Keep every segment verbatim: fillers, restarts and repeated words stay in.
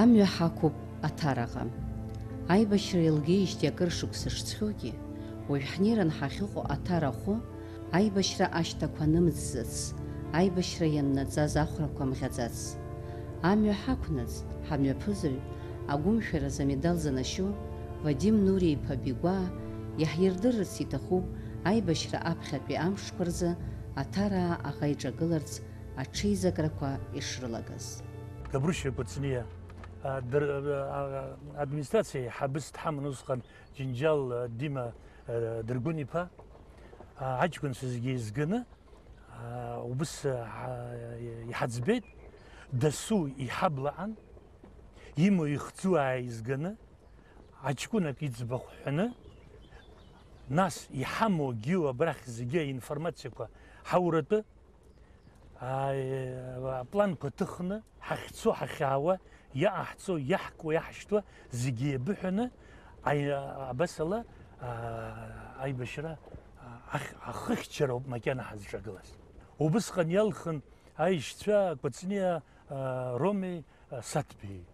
Амҩа ҳақәуп Аҭараҟа. Аибашьра еилгеижьҭеи акыр шықәса шцәгьоугьы, уажә ҳнеиран ҳахьыҟоу Аҭара ахәы, аибашьра ашьҭақәа анымӡӡац, аибашьра ианнаҵаз ахәрақәа мӷьаӡац. Амҩа ҳақәнаҵ, ҳамҩаԥызаҩ, агәымшәаразы амедал занашьо Вадим Нури-иԥа Бигәаа иаҳирдырырц иҭахуп аибашьра аԥхьатәи амшқәа рзы Аҭараа аӷа иҿагыларц аҽеизакрақәа ишрылагаз. Габрушьа Кәыҵниа, а, дыр-, а, а, администрациа аиҳабыс дҳаман усҟан Џьынџьал, а, Дима, а, Дыргәын-иԥа, а, аҷкәынцәа зегьы еизганы, а, убыс, а, ҳа-, иҳаӡбеит, дасу иҳаблаҟан, имоу ихӡу ааизганы, аҷкәынак иӡбахә ҳәаны, нас иҳамоу агьиу абрахь зегьы аинформациақәа ҳауратәы, аи-, апланқәа ҭыхны, ҳахьцо, ҳахьаауа, иаҟаҳҵо, иаҳкуа, иаҳшьҭуа зегьы еибыҳәаны, аи-, абасала, а, аибашьра, а, ахь-, ахыхьчароуп макьана ҳазҿагылаз. Убысҟан иалхын аишьцәа Кәыҵниа, а, Роми, а, Саҭбеи,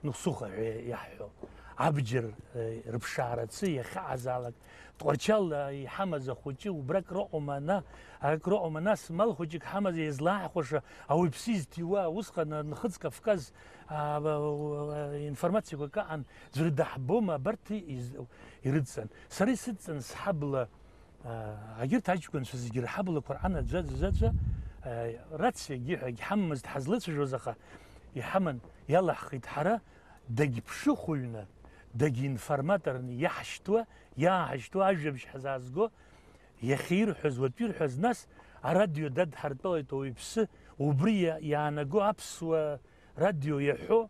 Нухсуха ҳәа иаҳҳәо, абџьар, а, рыԥшаара цы иахьаазаалак, Тҟәарчал, а, иҳамаз ахәыҷы, убра акрыҟоума, ана, акрыҟоума, нас мал хәыҷык ҳамаз еизлааҳхәаша, ауаҩԥсы изҭиуа, усҟан, а, Нхыҵ Кавказ, а, а, информациақәак аҟан, ӡәыр даҳбома, абарҭ из-, ирыдҵан. Сара исыдҵан сҳабла, а, агьырҭ аҷкәынцәа зегьы рҳаблақәа рҟан аӡәаӡәаӡәаӡәа, а, рациагьы ҳәагь ҳамамызт ҳазлыцәажәоз, аха иҳаман, иалаҳхит ҳара, дагьԥшыхәыҩны, дагьинформаторны иаҳшьҭуа, иааҳашьҭуа ажәабжь ҳзаазго, иахьирҳәаз, уаҵәы ирҳәаз, нас арадио дадҳартәалеит ауаҩԥсы, убри иа-, иаанаго аԥсуа радио иаҳәо,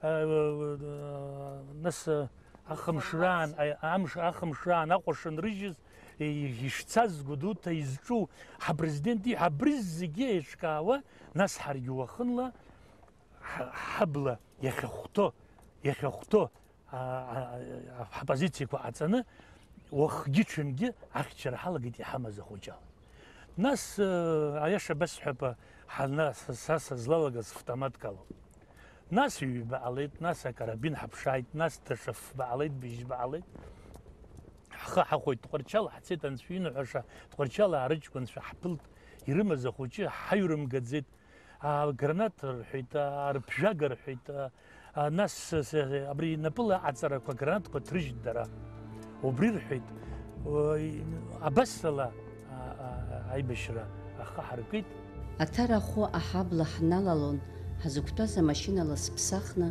а, нас, а, ахымшраан, а, амш, ахымшраан Аҟәа шынрыжьыз, и-, ишцаз Гәдоуҭа изҿу ҳапрезидент иҳәа, абри зегьы еиҿкаауа, нас ҳаргьы уахынла ҳ-, ҳабла иахьахәҭоу, иахьахәҭоу, а, а, а, ҳпозициақәа ҟаҵаны, уахгьы-ҽынгьы ахьчара ҳалагеит иҳамаз ахәыҷала. Нас, э, аиаша басҳәап, ҳана-, са, са сызлалагаз автоматк алоуп. Нас ҩба ҟалеит, нас акарабин ҳаԥшааит, нас даҽа фба ҟалеит, быжьба ҟалеит. Ҳхы ҳахәоит Тҟәарчал, ҳцеит анцәа иныҳәаша, Тҟәарчал аарыҷкәынцәа ҳԥылт, ирымаз ахәыҷы ҳаҩрымгаӡеит. А, гранат рҳәеит, а, арԥжәага рҳәеит, а, а, нас, с-, с-, абри напыла аҵарақәа гранатқәа ҭрыжьт дара. Убри рҳәеит, уи, абасала, а, а, аибашьра ахы ҳаркит. Аҭара ахәы аҳабла ҳналалон, ҳзықәтәаз амашьына ласԥсахны,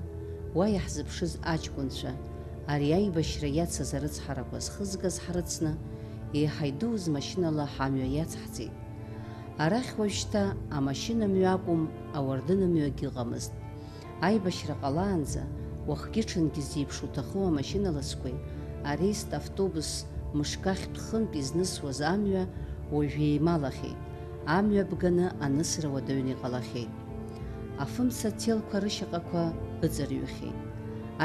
уа иаҳзыԥшыз аҷкәынцәа, ари аибашьра иацыз арыцҳарақәа зхызгаз ҳрыцны, еиҳа идуу змашьынала ҳамҩа иацҳҵеит. Арахь уажәшьҭа амашьына мҩа акәым, ауардын мҩагьы ыҟамызт. Аибашьра ҟалаанӡа, уахгьы-ҽынгьы зеиԥш уҭаху амашьына ласқәеи, ареист автобус мышк ахьтә хынтә изнысуаз амҩа уажә еималахьеит, амҩа бганы анысра уадаҩны иҟалахьеит. Афымца аҭелқәа рышьаҟақәа ыҵарҩхьеит.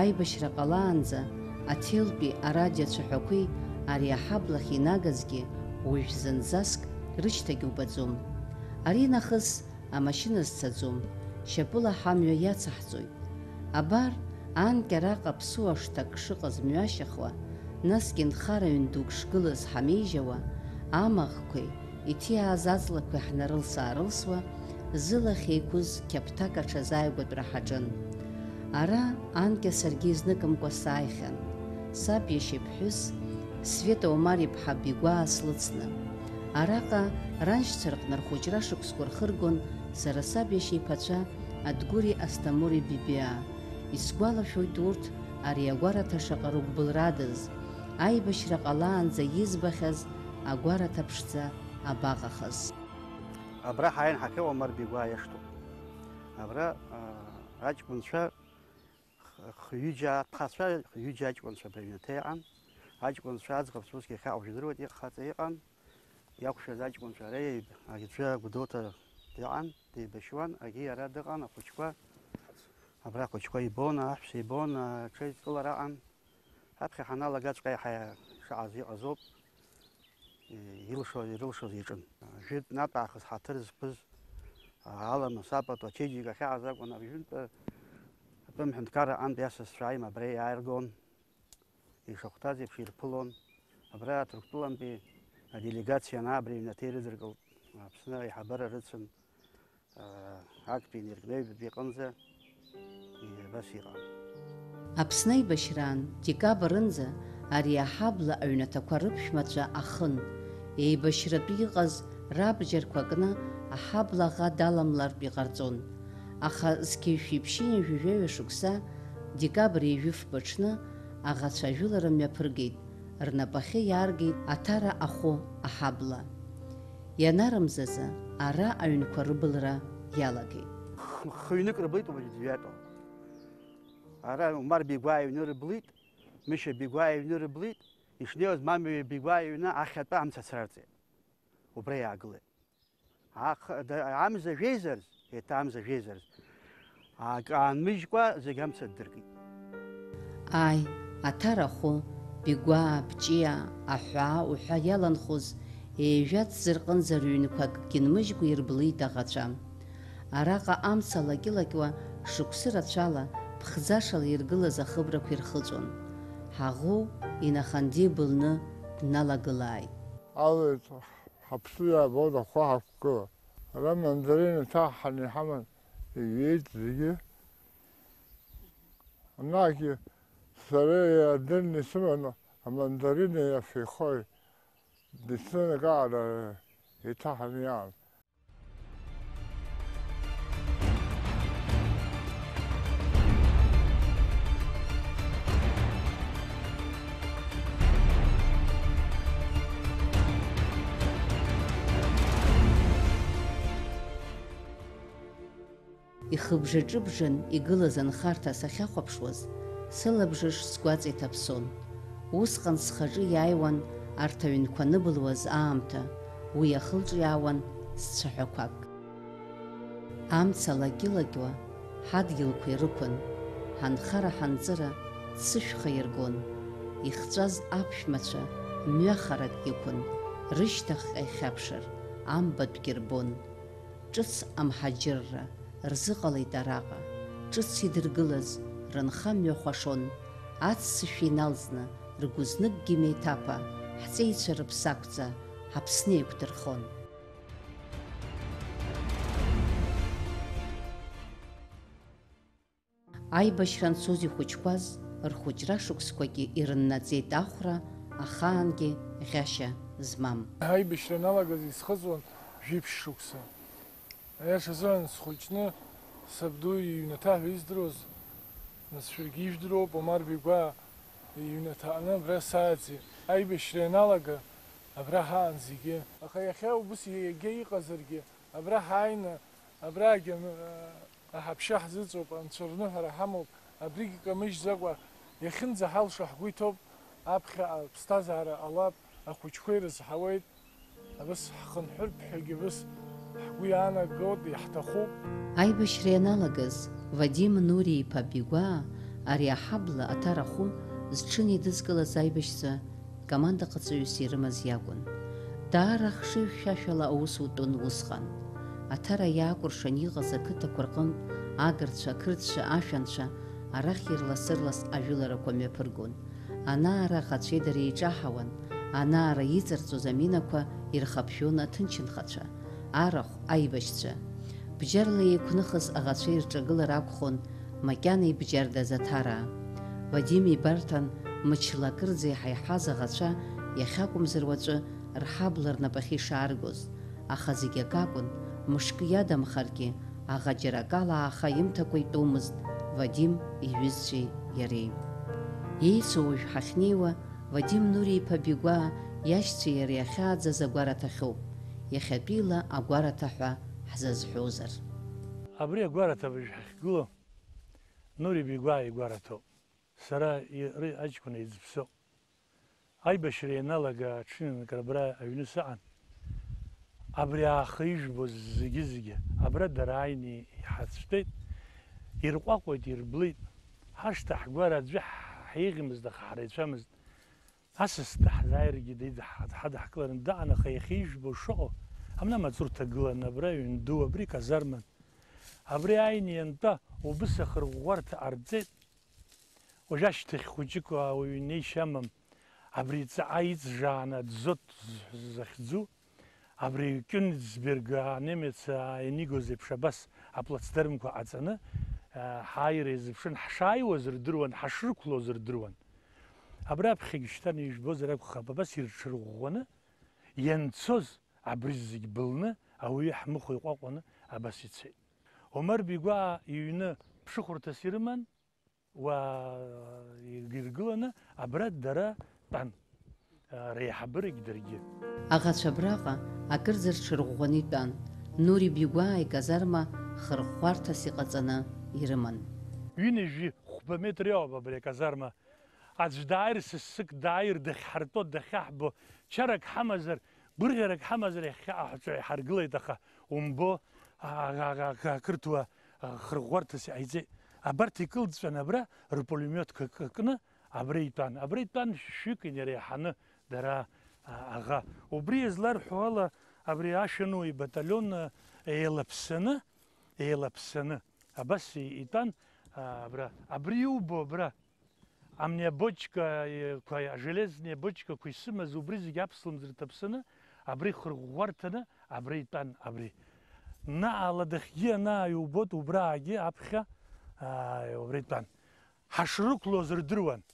Аибашьра ҟалаанӡа аҭелтәи арадио цәаҳәақәеи ари аҳаблахь инагазгьы уажә зынӡаск рышьҭагь убаӡом. Ари нахыс амашьына зцаӡом, шьапыла ҳамҩа иацаҳҵоит. Абар, анкьа араҟа ԥсуа шҭак шыҟаз мҩашьахуа, насгьы нхара ҩн дук шгылаз ҳамеижьауа, амаӷқәеи, иҭиааз аҵлақәеи ҳнарылс-аарылсуа, зылахь еиқәыз қьаԥҭак аҽазааигәатәра ҳаҿын. Ара анкьа саргьы изныкымкәа сааихьан, саб иашьа иԥҳәыс, Света Омар-иԥҳа Бигәаа слыцны. Араҟа раншьцәа рҟны рхәыҷра шықәсқәа рхыргон сара саб иашьа иԥацәа Адгәыри Асҭамыри Бибиаа. Исгәалашәоит урҭ ари агәараҭа шаҟа рыгәбылрадаз, аибашьра ҟалаанӡа избахьаз агәараҭа ԥшӡа абаҟахыз. Абра ҳааин ҳахьыҟоу Омар Бигәаа иашҭоуп. Абра, а, аҷкәынцәа х-, хҩыџьа аҭхацәа, хҩыџьа аҷкәынцәа абри аҩнаҭа иҟан. Аҷкәынцәа аӡӷабцәа усгьы ахьаҟоу жәдыруеит, ихаҵа иҟан. Иақәшәаз аҷкәынцәа ара аӡәы Гәдоуҭа дыҟан, деибашьуан, агьи ара дыҟан, ахәыҷқәа. Абра ахәыҷқәа ибон, аҳәса ибон, аҽеидкылара аҟан. Аԥхьа ҳаналагаҵәҟьа иаҳа ишаҟаз иҟазоуп, илшо, ирылшоз иаҿын. Жәытә натә аахыс ҳаҭыр зқәыз, аламыс апату ачеиџьыка ахьаҟаз акәын, абжьынтә Тәым ҳәынҭқарра аҟынтәи асасцәа ааим абра иааргон, ишахәҭаз еиԥш ирԥылон. Абра Ҭырқәтәылантәи аделегациа анаа абри аҩнаҭа ирыдыркылт, Аԥсны аиҳабыра рыцын, аа, актәи инаркны ҩбатәи аҟынӡа, абас иҟан. Аԥсны аибашьраан декабрынӡа ари аҳабла аҩнаҭақәа рыԥшәмацәа ахын, еибашьратәы иҟаз рабџьарқәа кны аҳабла аӷа даламлартә иҟарҵон. Аха зқьи жәшәи ԥшьынҩажәи жәаҩа шықәса, декабр ҩажәи фба аҽны, аӷацәа ажәылара мҩаԥыргеит, рнапахьы иааргеит Аҭара ахәы аҳабла. Ианарымзазы, ара аҩнқәа рыбылра иалагеит. Х-, хҩнык рыблит убри дҩатәоу. Ара Умар Бигәаа иҩны рыблит, Мышьа Бигәаа иҩны рыблит, ишнеиуаз Мамиа Бигәаа иҩны ахьатәы амца ацрарҵеит. Убра иаагылеит. Аха, да, амза жәеизарц, еиҭа амза жәеизарц, акы аанмыжькәа зегь амца ддыркит. Ааи, Аҭара ахәы, Бигәаа, Бҷиа, Аҳәаа уҳәа иаланхоз, ҩажәа ҭӡы рҟынӡа рыҩнқәа акгьы нмыжькәа ирблит аӷацәа. Араҟа амца лакьы-лакьуа, шықәсы рацәала, ԥхӡашала иргылаз ахыбрақәа ирхыҵәон. Ҳаӷоу инахандибылны дналагылааит. Алеит, ҳаԥсы иаабон ахәы ҳақәгыла. Ара мандарина ҭаҳҳаны иҳаман, иҩеит зегьы. Анагьы сара иаадырны исыман амандарина иафихои, дыснынагаара иҭаҳаны иаан. Ихыбжаҿыбжан игылаз анхарҭа сахьахәаԥшуаз, сылабжыш сгәаҵа иҭаԥсон. Усҟан схаҿы иааиуан арҭ аҩнқәа аныбылуаз аамҭа, уи ахылҿиаауан сцәаҳәақәак. Амца лакьы-лакьуа ҳадгьылқәа ирықәын, ҳанхара-ҳанҵыра ццышәха иргон, ихҵәаз аԥшәмацәа мҩахарак иқәын, рышьҭахьҟа ихьаԥшыр, амбатәгьы рбон. Ҿыц амҳаџьырра рзыҟалеит араҟа, ҿыц идыргылаз рынха мҩахәашон, аццышә иналҵны ргәызныкгьы меиҭаԥа, ҳҵеицәа рыԥсақәҵа Аԥсны еиқәдырхон. Аибашьра анцоз ихәыҷқәаз, рхәыҷра шықәсқәагьы ирыннаҵеит ахәра, ахаангьы ӷьашьа змам. Аибашьра аналагаз исхыҵуан жәиԥшь шықәса. Аиашазы, схәыҷны сабду иҩнаҭа ҳәа издыруаз, нас шәаргьы ижәдыруоуп, Омар Бигәаа иҩнаҭаҟны абра сааӡеит. Аибашьра ианалага, абра ҳаан зегьы. Аха иахьа убыс егьа иҟазаргьы, абра ҳааины, абраагьы ан-, аҳаԥшьа ҳзыҵоуп, анцәа рныҳәара ҳамоуп, абригь камыжьӡакәа, иахьынӡаҳалшо ҳгәы иҭоуп, аԥхьаҟа ԥсҭазаара ҟалап, ахәыҷқәа ирызҳауеит, абас ҳхынҳәыртә ҳәагьы абас ҳгәы иаанагоит, иаҳҭахуп. Аибашьра ианалагаз, Вадим Нури-иԥа Бигәаа ари аҳабла аҭарахәы зҽынеидызкылаз аибашьцәа командаҟаҵаҩыс ирымаз иакәын. Даара ахшыҩ хьшәашәала аус утәын усҟан. Аҭара иаакәыршан иҟаз ақыҭақәа рҟынтә агырцәа, ақырҭцәа, ашәанцәа арахь ирлас-ырлас ажәыларақәа мҩаԥыргон. Ана-ара аӷацәеи дареи еиҿаҳауан, ана-ара иҵарҵоз аминақәа ирхаԥжәон аҭынчынхацәа, арахә, аибашьцәа. Бџьарла еиқәныхыз аӷацәа ирҿагылар акәхон, макьана ибџьардаз аҭараа. Вадим ибарҭан мыч-лакырӡа иҳаиҳаз аӷацәа иахьакәымзар уаҵәы рҳабла рнапахьы ишааргоз, аха зегь акакәын, мышкы иадамхаргьы, аӷа џьара акала ааха имҭакәа итәомызт Вадим иҩызцәеи иареи. Еицу уажә ҳахьнеиуа, Вадим Нури-иԥа Бигәаа иашьцәеи иареи ахьааӡаз агәараҭахьоуп, иахьатәиала агәараҭа ҳәа ҳзазҳәозар. Абри агәараҭа абыржә ҳахьгылоу Нури Бигәаа игәараҭоуп. Сара иара аҷкәын еиҵбсоуп. Аибашьра ианалага аҽынанакра абра аҩны сыҟан. Абри ааха ижәбоз зегьы-зегьы абра дара ааины иҳацәтәеит, ирҟәаҟәеит, ирблит. Ҳашҭа ҳгәара аӡәы ҳ-, ҳеиӷьымызт, аха ҳреицәамызт. Асас даҳзааиргьы деида-, ҳадаҳкыларан даҟан, аха иахьа ижәбо шыҟоу, амна амаҵурҭа гылан абра, ҩын ду, абри казарман. Абри ааины иантәа убыс ахырӷәӷәарҭа ҟарҵеит. Уажәы ашьҭахь хәыҷык ауаҩы инеишьа амам. Абри ҵаҟа иҵжааны Дзот захьӡу, абри Кёнигсберг анемец ианигоз еиԥш абас аплацдармқәа ҟаҵаны, ҳааира иазыԥшын, ҳшааиуаз рдыруан, ҳашрықәлоз рдыруан. Абраԥхьагь шьҭа ижәбозар акәхап, абас ирҽырӷәӷәаны ианцоз абри зегь былны, ауаҩы ҳмыхәа иҟәаҟәаны абас ицеит. Омар Бигәаа иҩны ԥшыхәырҭас ирыман, уа иргыланы абра дара тәан, реиҳабырагь даргьы. Аӷацәа абраҟа акырӡа рҽырӷәӷәаны итәан, Нури Бигәаа иказарма хырӷәӷәарҭас иҟаҵаны ирыман. Ҩынҩажәи хәба метр иоуп абри аказарма. Аӡә дааир, сасык дааир, дахьҳартәо, дахьаҳбо, чарак ҳамазар, гәырӷьарак ҳамазар, иахьа аҳәаҿы иҳаргылеит, аха умбо, а-, а-, а-, ақырҭуа, а, хырӷәӷәарҭас иҟаиҵеит. Абарҭ икылҵәан абра, рпулемиотқәа к-, кны, абра итәан. Абра итәан шәҩык инареиҳаны дара, а-, аӷа. Убри иазларҳәо ала, абри ашәануаҩ баталион, а, еилаԥсаны, еилаԥсаны, абас и-, итәан, а, абра. Абри иубо, абра. Амни абочкақәа, ажелезни абочкақәа исымаз, убри зегь аԥслымӡ рҭаԥсаны, абри хырӷәӷәарҭаны, абра итәан, абри. Наҟ аладахьгьы анааиубот, убраагьы аԥхьа, аа, убра итәан. Ҳашрықәлоз рдыруан.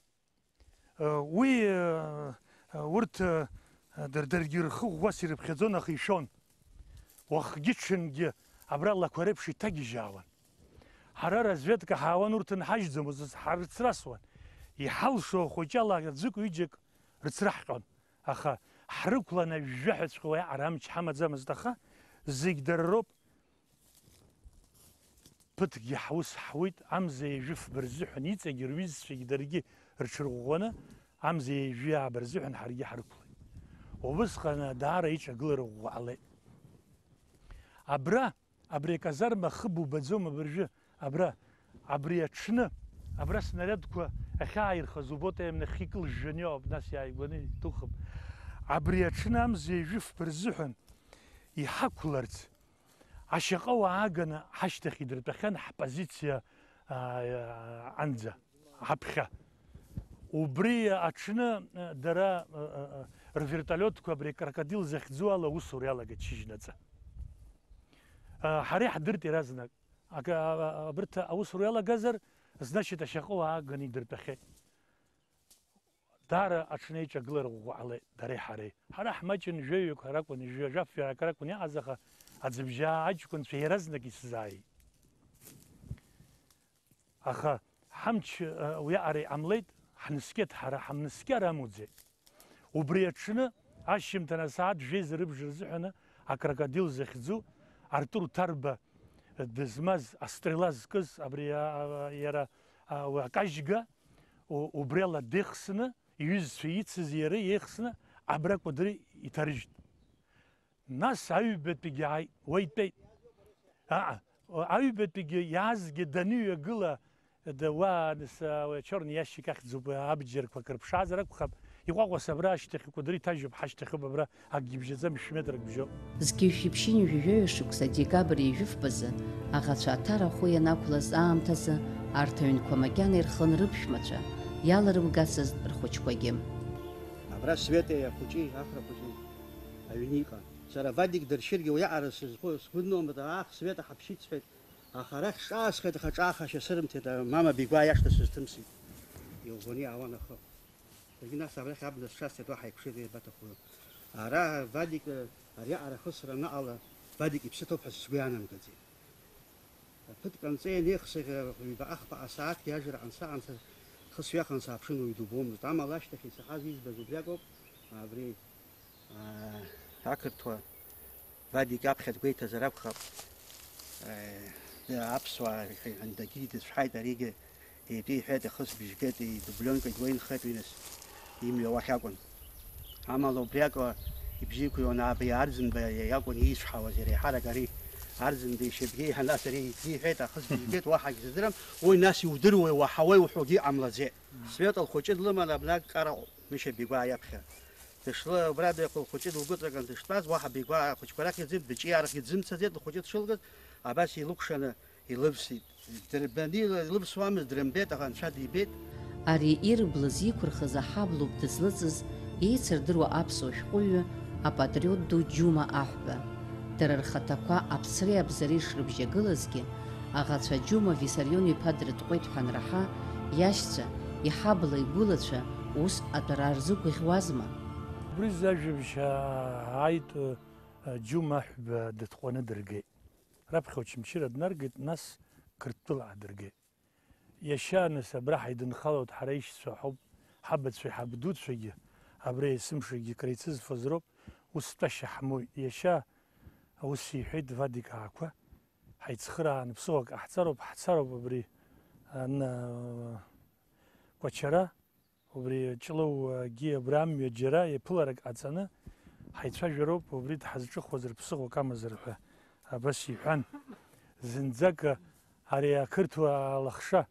Уи, урҭ, дыр-, даргьы рхы ӷәӷәас ирыԥхьаӡон, аха ишәон. Уахгьы-ҽынгьы абра лақәа реиԥш иҭагьежьаауан. Ҳара разведка ҳаауан, урҭ нҳажьӡомызт, ҳарыцрасуан. Иҳалшо ахәыҷала аӡәык-ҩыџьак рыцраҳҟьон. Аха ҳрықәланы ажәжәаҳәаҵәҟьа уи аҟара амч ҳамаӡамызт, аха зегь дара роуп. Ԥыҭкгьы ҳус ҳуит, амза ҩажәи фба рзыҳәан иҵегь рҩызцәагьы даргьы рҽырӷәӷәаны, амза ҩажәи ааба рзыҳәан ҳаргьы ҳрықәлеит. Убысҟан даара иҿагылара ӷәӷәа ҟалеит. Абра, абри аказарма ахыб убаӡом абыржәы, абра, абри аҽны, абра снариадқәа ахьааирхаз убоит, аимнахьы икылжжаны иоуп, нас иааигәаны иҭухып. Абри аҽны амза ҩажәи фба рзыҳәан иҳақәларц, ашьаҟа уааганы ҳашьҭахь идыртәахьан ҳпозициа, аа, анӡа, ҳаԥхьа. Убри аҽны, дара, рвертолиотқәа абри акрокодил захьӡу ала аусура иалагеит шьыжьнаҵы. Ҳара иаҳдырт иаразнак. Ак-, а-, а-, абарҭ аусура иалагазар, значит, ашьаҟа уааганы идыртәахьеит. Даара аҽны иҿагылара ӷәӷәа ҟалеит, дареи ҳареи. Ҳара ҳмаҷын жәаҩык ҳаракәын, жәа-, жәаф-, жәаҩык ракәын иааз, аха аӡыбжьаа аҷкәынцәа иаразнак исзааит. Аха ҳамч, а, уиаҟара иҟамлеит, ҳнаскьеит ҳара, ҳамнаскьар амуӡеит. Убри аҽны, ашьжьымҭан асааҭ жәеиза рыбжа рзыҳәаны акрокодил захьӡу Артур Ҭарба дызмаз, астрела зкыз, абри, а, а, иара, а, уи акажьга, у-, убриала деихсны, иҩызцәа ицыз иара иеихсны, абра Кәыдры иҭарыжьт. Нас аҩбатәигьы ааит, уа итәеит. Ааи, аҩбатәигьы иаазгьы даныҩагыла, да-, уа, нас, а, уи ачорный ящик ахьӡуп, уи абџьарқәа акрыԥшаазар акәхап, иҟәаҟәаса абра ашьҭахь Кәыдры иҭажьуп, ҳашьҭахьоуп абра. Акгьы бжьаӡам, шәметрак бжьоуп. Зқьи жәшәи ԥшьынҩажәи жәаҩа шықәса декабр ҩажәи фбазы аӷацәа аҭара ахәы ианақәлаз аамҭазы арҭ аҩнқәа макьана ирхын рыԥшәмацәа, иаларымгацызт рхәыҷқәагьы. Абра Светеи ахәыҷи, Ахра хәыҷи аҩны иҟан. Сара Вадик дыршьыргьы уиаҟара сызхәы-, сгәы нномызт, аах, Света ҳаԥшит сҳәеит. Аха арахь сҿаасхеит, аха ҿаахашьа сырымҭеит, мама Бигәаа иашҭа сызҭымсит. Илгәаны иаауан ахы. Егьи нас абрахь абна сшасҭеит, уаҳа иԥшыр иабаҭаху. Ара Вадик, ариаҟара ахысра анаҟала, Вадик иԥсы ҭоуп ҳәа сгәы иаанамгаӡеит. Ԥыҭк анҵы ианеихсыӷь, ҩба ахԥа асааҭ иажәра ансаанӡа, хы сҩахан сааԥшын, уаҩ дубомызт. Амала ашьҭахь исаҳаз избаз убри акоуп, абри, аа, ақырҭуа Вадик аԥхьа дгәеиҭазар акәхап. Аԥсуаа ҳәа иҳәан, дагьидыцәҳаит аригьы, итәы иҳәеит, ахысбыжь геит, идубленкагь уа инхеит уи нас, имҩа уахь акәын. Амала убри акәа ибжьы иқәыҩуан, абри Арӡынба иакәын иицәҳауаз иара еиҳарак ари. Арӡынба ишьапгьы иҳан, нас ари ибжьы иҳәеит, ахысбыжь геит, уаҳагь сыздырам, уи нас иудыруеи, уаҳауеи уҳәогьы иҟамлаӡеит. Света лхәыҷы длыман абна Караҟ Мышьа Бигәаа иаԥхьа. Дышла-, убра дыҟоу лхәыҷы дылгәыҵакын дыштәаз, уаҳа Бигәаа ахәыҷқәа рахь иӡым-, дыҿиарахь иӡымцаӡеит, лхәыҷы дшылгаз, абас илыкәшаны Илывсит. Дырбаны илывсуамызт, дрымбеит, аха Анцәа дибеит. Ари ирблыз иқәырхыз аҳаблоуп дызлыҵыз еицырдыруа аԥсуа шәҟәыҩҩы, апатриот ду Џьума Аҳәба. Дара рхаҭақәа аԥсреи абзареи шрыбжьагылазгьы, аӷацәа Џьума Виссарион-иԥа дрытҟәеит ҳәа анраҳа, иашьцәа, иҳабла игәылацәа ус атәара рзыгәаӷьуазма? Убри зажәабжь ааит, Џьума Аҳәба дытҟәаны дыргеит. Раԥхьа Очамчыра днаргеит, нас Қырҭтәыла аадыргеит. Иашьа, нас, абра ҳаидынхалоит, ҳара ишьцәа ҳауп, ҳабацәеи ҳабдуцәагьы, абра есымшагьы креицызфоз роуп, ус тәашьа ҳмоуит. Иашьа ус иҳәеит Вадик Аақәа, ҳаицхырааны ԥсыхәак ҟаҳҵароуп, ҳцароуп абри, ан-, Кәачара. Убри Ҷлоугьы абра амҩа џьара иаԥыларак ҟаҵаны ҳаицәажәароуп, убри дҳазҿыхуазар ԥсыхәак амазар ҳәа абас иҳәан. Зынӡак ари ақырҭуа алахша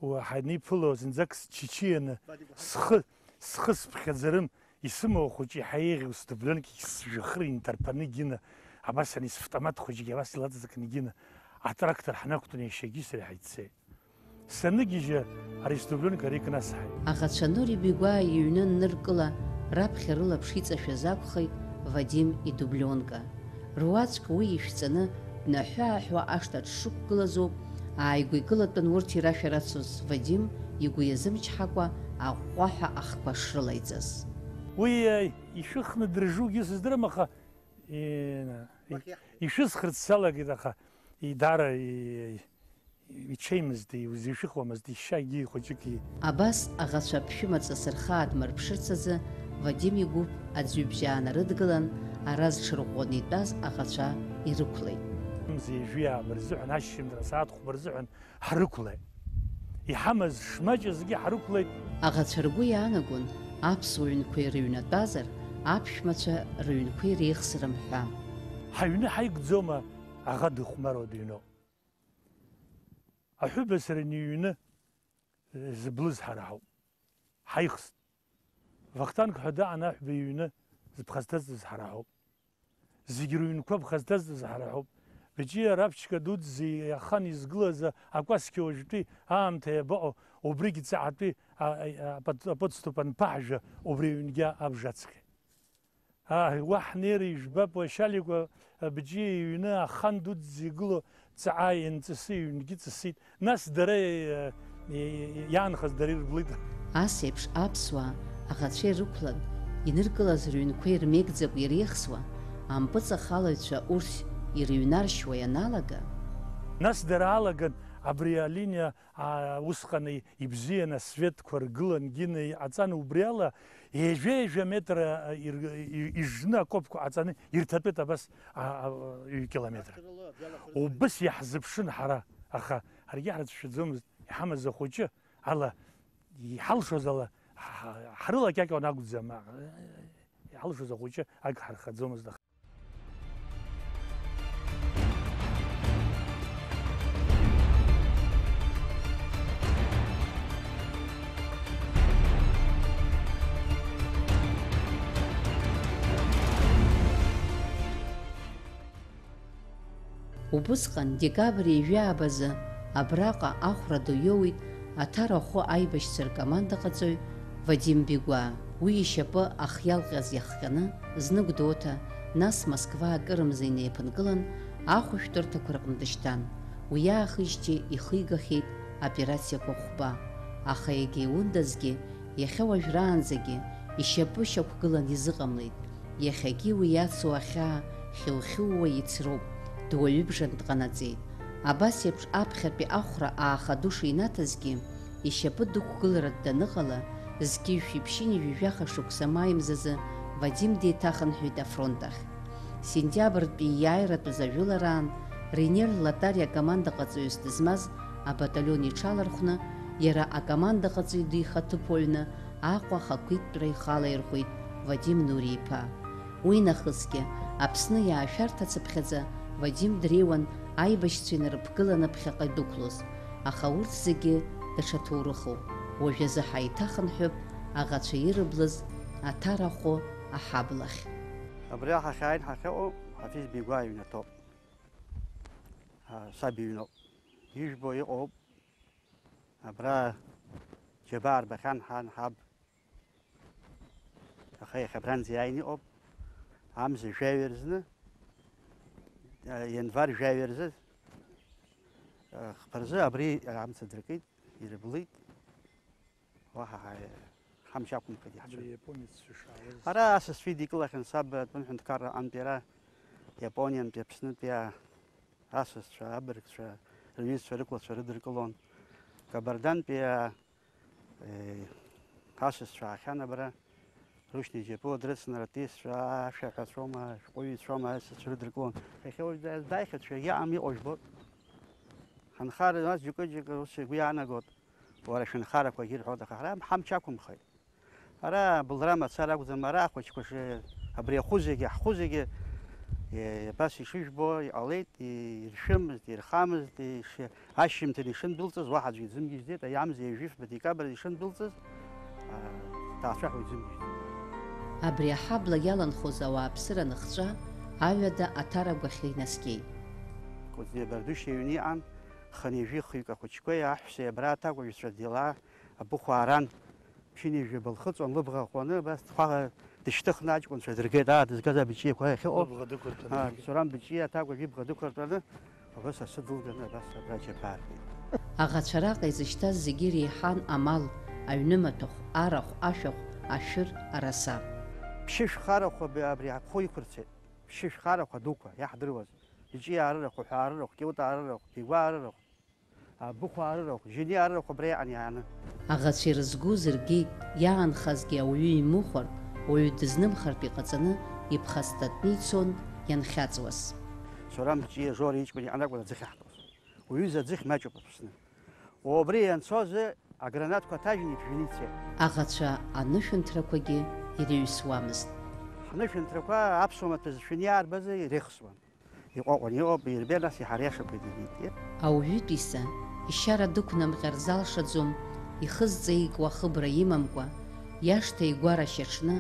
уа ҳаниԥыло, зынӡак счычианы схы, схы сыԥхьаӡарым, исымоу ахәыҷы иаҳа еиӷьу сдубленк сжәҩахыр инҭарԥаны егьины, абас ани савтомат хәыҷгьы абас илаҵаҵакны егьины, атрактор ҳнақәтәаны иашьагьы сареи ҳаиццеит. Саныгьежьы, аресторан ари кнасҳаит. Аӷацәа Нури Бигәаа иҩны анныркыла, раԥхьа рылаԥш иҵашәаз акәхеит Вадим идублионка. Руаӡәк уи ишәҵаны, днаҳәы-ааҳәуа ашҭа дшықәгылазоуп, ааигәа игылатәын урҭ ирашәа рацәаз Вадим игәы иазымчҳакәа аҟәҟәаҳәа ахқәа шрылаиҵаз. Уи, э, ишәыхны дыржугьы сыздырам, аха, э, ишәысхырц салагеит, аха, и-, даара, и-, Иҽеимызт, иузишәыхуамызт, ишьагьы хәыҷыки. Абас аӷацәа ԥшәымаҵас рхы аадмырԥшырц азы Вадим игәыԥ аӡҩыбжьаа нарыдгылан, ара зҽырӷәӷәаны итәаз аӷацәа ирықәлеит. Мза ҩажәи ааба рзыҳәан, ашьжьымҭан асааҭ хәба рзыҳәан ҳрықәлеит. Иҳамаз шмаҷызгьы ҳрықәлеит. Аӷацәа ргәы иаанагон, аԥсуа ҩнқәа ирыҩнатәазар, аԥшәмацәа рыҩнқәа иреихсрым ҳәа. Ҳаҩны ҳаигӡома, аӷа дыхәмаруа дыҩноуп. Аҳәыба сара иҩны, э, зыблыз ҳара ҳауп. Ҳаихст. Вахтанг ҳәа даан аҳәба иҩны зыԥхасҭазтәыз ҳара ҳауп. Зегь рыҩнқәа ԥхасҭазтәыз ҳара ҳауп. Быҷиа Раԥшька дуӡӡа иахан изгылаз акәасқьа уажәтәи аамҭа иабаҟоу, убригь ҵаҟатәи а-, а-, а-, апод-, аподступ анԥаҳжәа, убри аҩнгьы абжа ацхьеит. Ааи, уа ҳнеира ижәбап, уашьа Аликәа абџьы иҩны ахан дуӡӡа игылоу ҵаҟа ианҵысы иҩнгьы ҵысит. Нас дара, э, э, иаанхаз дара ирблит. Ас еиԥш аԥсуаа аӷацәа ирықәлан, иныркылаз рыҩнқәа ирмеигӡакәа иреихсуа, ампыҵахалаҩцәа урҭ ирыҩнаршьуа ианалага, нас дара алаган абри алиниа А, усҟан и-, ибзиан асветқәа ргылан, гьына иҟаҵан, убри ала ежәа-ежәа метр, а, ир-, и-, ижжны акопқәа ҟаҵаны ирҭатәеит абас, а, а, ҩ-километр. Убыс иаҳзыԥшын ҳара, аха ҳаргьы ҳрыцәшәаӡомызт, иҳамаз ахәыҷы ала, иҳалшоз ала, ҳ-, ҳ-, ҳрылакьакьон акәӡам, а, иҳалшоз ахәыҷы ак ҳархаӡомызт, аха. Убысҟан, декабр ҩажәи аабазы, абраҟа ахәра ду иоуит Аҭара ахәы аибашьцәа ркомандаҟаҵаҩ Вадим Бигәаа. Уи ишьапы ахиалҟьаз иахҟьаны, зны Гәдоуҭа, нас Москва акырымза инеиԥынкылан, ахәышәтәырҭақәа рҟны дышьҭан. Уи аахижьҭеи ихигахьеит операциақәа хәба, аха егьа иундазгьы, иахьа уажәраанӡагьы ишьапы шьақәгылан изыҟамлеит. Иахьагьы уи иацу ахьаа хьу-хьууа ицроуп, дуаҩыбжантә ҟанаҵеит. Абас еиԥш аԥхьатәи ахәра ааха ду шинаҭазгьы, ишьапы дықәгыларатә даныҟала, зқьи жәшәи ԥшьынҩажәи жәаха шықәса маи мзазы Вадим деиҭахынҳәит афронт ахь. Сентиабртәи иааиратәыз ажәылараан, Ренер Латариа акомандаҟаҵаҩыс дызмаз абаталион иҽалархәны, иара акомандаҟаҵаҩ дихаҭыԥуаҩны Аҟәа ахақәиҭтәра ихалаирхәеит Вадим Нури-иԥа. Уинахысгьы, Аԥсны иаашәарҭацыԥхьаӡа Вадим дреиуан аибашьцәа инарыԥгыланы ԥхьаҟа идәықәлоз, аха урҭ зегьы даҽа ҭоурыхуп. Уажәазы ҳаиҭахынҳәып аӷацәа ирыблыз Аҭара ахәы аҳаблахь. Абри ҳахьааин ҳахьыҟоу Ҳафиз Бигәаа иҩнаҭоуп. А, саб иҩноуп. Ижәбо иҟоуп. Абра џьабаа рбахьан ҳан ҳаб. Аха иахьа абранӡа иааины иҟоуп. Амза жәаҩа рзны, январ жәаҩа рзы, хԥа рзы абри амца дыркит, ирыблит. Уаҳа ҳа-, ҳамч ақәымхеит иаҳцәажәо. Абри иапонеццәа шаауаз. Ара асасцәа идикылахьан саб атәым ҳәынҭқарра аҟынтәи ара, Иапониантәи, Аԥснытәи асасцәа, абыргцәа, рҩызцәа рықәлацәа рыдыркылон. Кабардантәи, э, асасцәа аахьан абра, рушьни џьапуа дрыцын, артистцәа, ашәаҳәацәоума, ашәҟәыҩҩцәоума, асасцәа рыдыркылон. Иахьа уажә да-, дааихьеит, шәа иаам иҟоу жәбоит. Ҳанхара, нас џьоукы-џьоукы ус игәы иаанагот. Уара шәынхарақәагьы ирҳәоит, аха ҳара ҳамч ақәымхеит. Ара былра мацара акәӡам, ара ахәыҷқәа ш-, абри ахәы зегьы, ҳхәы зегьы, е, абас ишыжәбо иҟалеит, иршәымызт, ирхамызт, иши-, ашьжьымҭан ишындәылҵыз, уаҳа аӡәгьы дзымгьежьӡеит, ари амза ҩажәи жәафба декабрь ишындәылҵыз, а, даацәажәо изымгьежьӡеит. Абри аҳабла иаланхоз ауааԥсыра аныхҵәа аҩада Аҭара агәахьы инаскьеит. Кәыҵниа Бардушьа иҩны иҟан, хынҩажәи хҩык ахәыҷқәеи аҳәсеи абра аҭакәажәцәа дила абыхәаа ран, ԥшьынҩажәаба лхыҵуан, лыбӷа ӷәӷәаны, абас дхәаха дышьҭыхны аҷкәынцәа дыргеит, аа, дызгаз абыҷиақәа иахьыҟоу. Лыбӷа дықәыртәаны. Аа, Сурам быҷиа аҭакәажә ибӷа дықәыртәаны, абас асы дылганы, абас абра аџьабаа рҳәеит. Аӷацәа раҟа изышьҭаз зегьы иреиҳан амал, аҩнымаҭәахә, арахә, ашәахә, ашәыр, араса. Ԥшьышә харахә абри, абри ахәы иқәырцеит. Ԥшьышә харахә адуқәа, иаҳдыруаз. Иҿиаа рырахә, уҳәаа рырахә, кьыутаа рырахә, бигәаа рырахә. Абыхәаа рырахә, жьыниаа рырахә абра иҟан иааны. Аӷацәа ирызгоз ргеит, иаанхазгьы ауаҩы имыхәартә, уаҩы дызнымхартә иҟаҵаны, иԥхасҭатәны ицон ианхьаҵуаз. Сурам быҷиа Жора иҷкәын иҟны акәын аӡыхь иаҳҭоз. Уҩыза аӡыхь маҷуп Аԥсны. Убри ианцозы агранатқәа ҭажьын иԥжәаны ицеит. Аӷацәа анышәынҭрақәагьы иреҩсуамызт. Ҳнышәынҭрақәа аԥсуа маҭәазы шәыниаарбазы ирехсуан. Иҟәаҟәан иҟоуп, ирбеит, нас иҳариашақәеит, ибеит. Ауаҩытәыҩса ишьара дықәнамҟьар залшаӡом, ихы зҵеикуа ахыбра имамкәа, иашҭа игәарашьаҽны,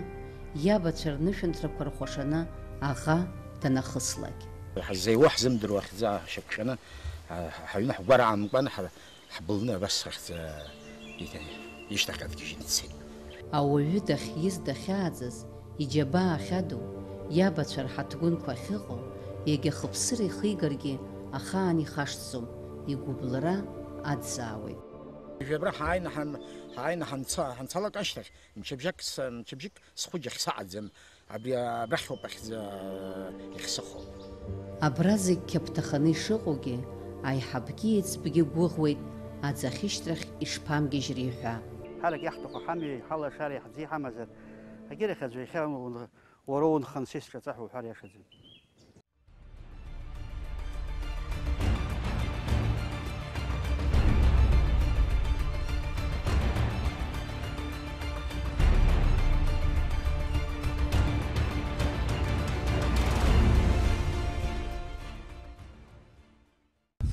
иабацәа рнышәынҭрақәа рхәашаны аӷа данахыслак. Ҳаззеиуа ҳзымдыруа ахьӡы аашьақәшәаны, ҳа-, ҳаҩны ҳгәара аамкәан, ҳа-, ҳбылны абас ахьӡ, э, иҭ-, ишьҭахь дгьежьны дцеит. Ауаҩы дахьиз дахьааӡаз, иџьабаа ахьаду, иабацәа рҳаҭгәынқәа ахьыҟоу, егьа хыԥсыр ихигаргьы ахаан ихашҭӡом, игәыбылра аӡаауеит. Жәабра ҳааины ҳан-, ҳааины ҳанца-, ҳанцалак ашьҭахь, мчыбжьак с-, мчыбжьык схәыџьахь саҟаӡам. Абри абрахьоуп ахьӡ, э, ихсыхо. Абра зегь қьаԥҭаханы ишыҟоугьы, аиҳабгьы еиҵбгьы гәыӷуеит, аӡы ахьышьҭрахь ишԥамгьежьри ҳәа. Ҳарак иаҳҭаху ҳамҩеи ҳалашареи ҳӡы иҳамазар, агьырахь аӡәы иахьа ун-, уара унхан сесраҵа ҳәа уҳәар иашаӡам.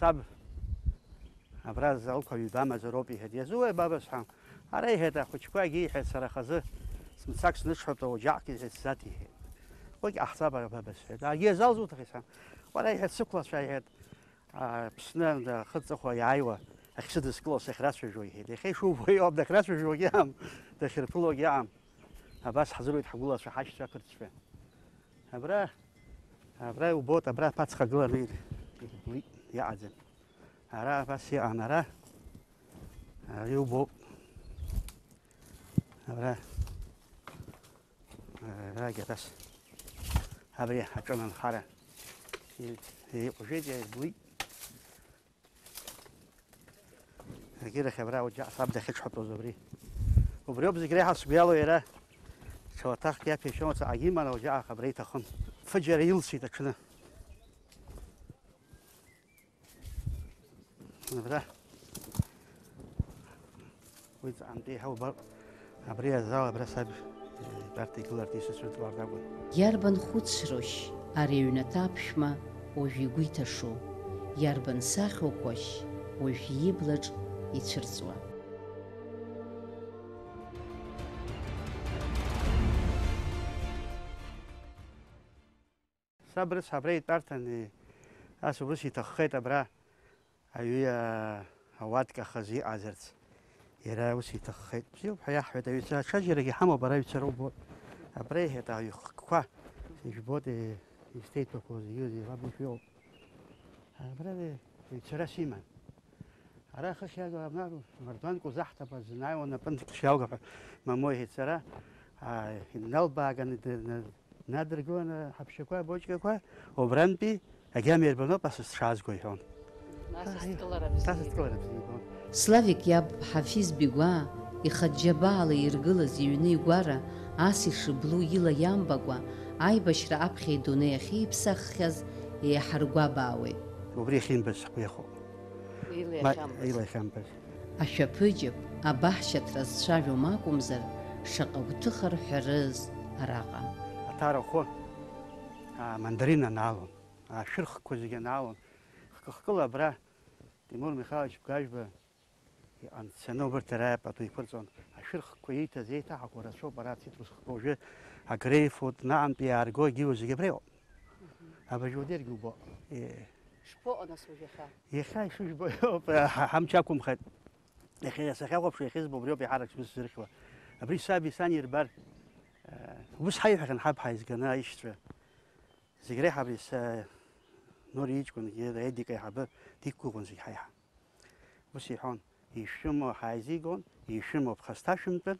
Саб, абра залқәа ҩба амазароуп, иҳәеит, иазууеи, баба, сҳәан. Ара, иҳәеит, ахәыҷқәагьы, иҳәеит, сара хазы смыцак снышҳәап, оџьаҟгьы, иҳәеит, сзаҭ, иҳәеит. Уигь ҟаҳҵап, ара, баба, сҳәеит. Аргьы иазалзуҭахи, сҳәан. Уара, иҳәеит, сықәлацәа, иҳәеит, Аԥсны ахы ҵыхәа иааиуа ахьсыдыскыло сахьрацәажәо, иҳәеит. Иахьа ишубо иоуп, дахьрацәажәогьы аам, дахьырԥылогьы аам. Абас ҳзыруит ҳгәылацәа, ҳашьцәа ақырҭцәа. Абра, абра иубоит, абра аԥацха гыланы ир-, ирблит, иаҟаӡам. Ара абас иҟан, ара, ара иубоит. Абра. Арагьы абас. Абри аҿынанхара. И-, иҟәжәеит, иааирблит. Агьырахь абра уџьаҟ саб дахьыҽҳәатәоз убри. Убриоуп зегь реиҳа сгәы иалоу иара. Ҽа уаҭахк иаԥишәон, ҵаҟагьы иман, уџьаҟ абра иҭахын. Фыџьара илсит аҽны. Абра. Уи ҵаҟантәи еиҳа убап. Абри азал, абра саб, э, итәарҭа игыларҭа исыцәырҵуа акәын. Иарбан хәыцрушь ари аҩнаҭа аԥшәма уажә игәы иҭашу? Иарбан сахьоуқәашь уажә иблаҿ ицәырҵуа? Саб рыцҳа абра итәарҭан, ас убыс иҭаххеит абра. Аҩы ауатка хазы иҟазарц иара ус иҭаххеит. Бзиоуп ҳәа иаҳҳәеит аҩцәа. Аҽаџьарагьы ҳамоуп ара аҩцәа роуп. Абра иҳәеит аҩхкқәа. Ижәбоит, е, изҭеиҭәақәоу зегьы зегьы лаб ишәоуп. Абра, е, ицара симан. Ара хыхь иага абна мардуанк узаҳҭап, азын ааиуа напынтә шиалга ҳәа мамоу иҳәеит сара. А, иналбааганы д-, н-, днадыргыланы ҳаԥшьақәа, абочкақәа, убрантәи агьама ирбаноуп асас дшаазго иҳәон. Асас дкылара бзиа. Асас дкылара бзиа ибон. Славик иаб Ҳафиз Бигәаа ихатә џьабаала иргылаз иҩны игәара ас ишыблу ила иамбакәа, аибашьра аԥхьа идунеи ахьиԥсаххьаз еиҳа ргәабаауеит. Убри ахьимбаз ҳгәы иахәоит. Ма-, илахьамбаз. Илахьамбаз. Ашәаԥыџьаԥ, абаҳчаҭра зцәажәом акәымзар, шаҟа гәҭыха рҳәарыз араҟа. Аҭара ахәы, а, мандарин анаалон, ашәырхқәа зегьы анаалон. Хкы-хкыла абра Тимур Михайлович Бгажәба иҟан дцаны убырҭ ара пату иқәырҵон. Ашәырхқәа ииҭаз еиҭаҳақәа рацәоуп, ара цитрусқәа уажәы агрейпфрут, наҟынтәи иаарго, егьиу зегьы абра иҟоуп. Абыржәы удыргьы убо. Е. Шԥоҟа, нас, уажә иахьа? Иахьа ишыжәбо иоуп, ҳа-, ҳамч ақәымхеит. Иахьа сахьахәаԥшуа, иахьызбо убриоуп еиҳарак сгәы сзырхьуа. Абри саби сани ирбар, э, ус ҳаиҳәахьан ҳаб ҳаизганы аишьцәа. Зегь реиҳа абри са-, Нури иҷкәынгьы, Едик аиҳабы диқәгәыӷуан зегь ҳаиҳа. Ус иҳәон, ишәымоу ҳааизигон, ишәымоу ԥхасҭашәымтәын,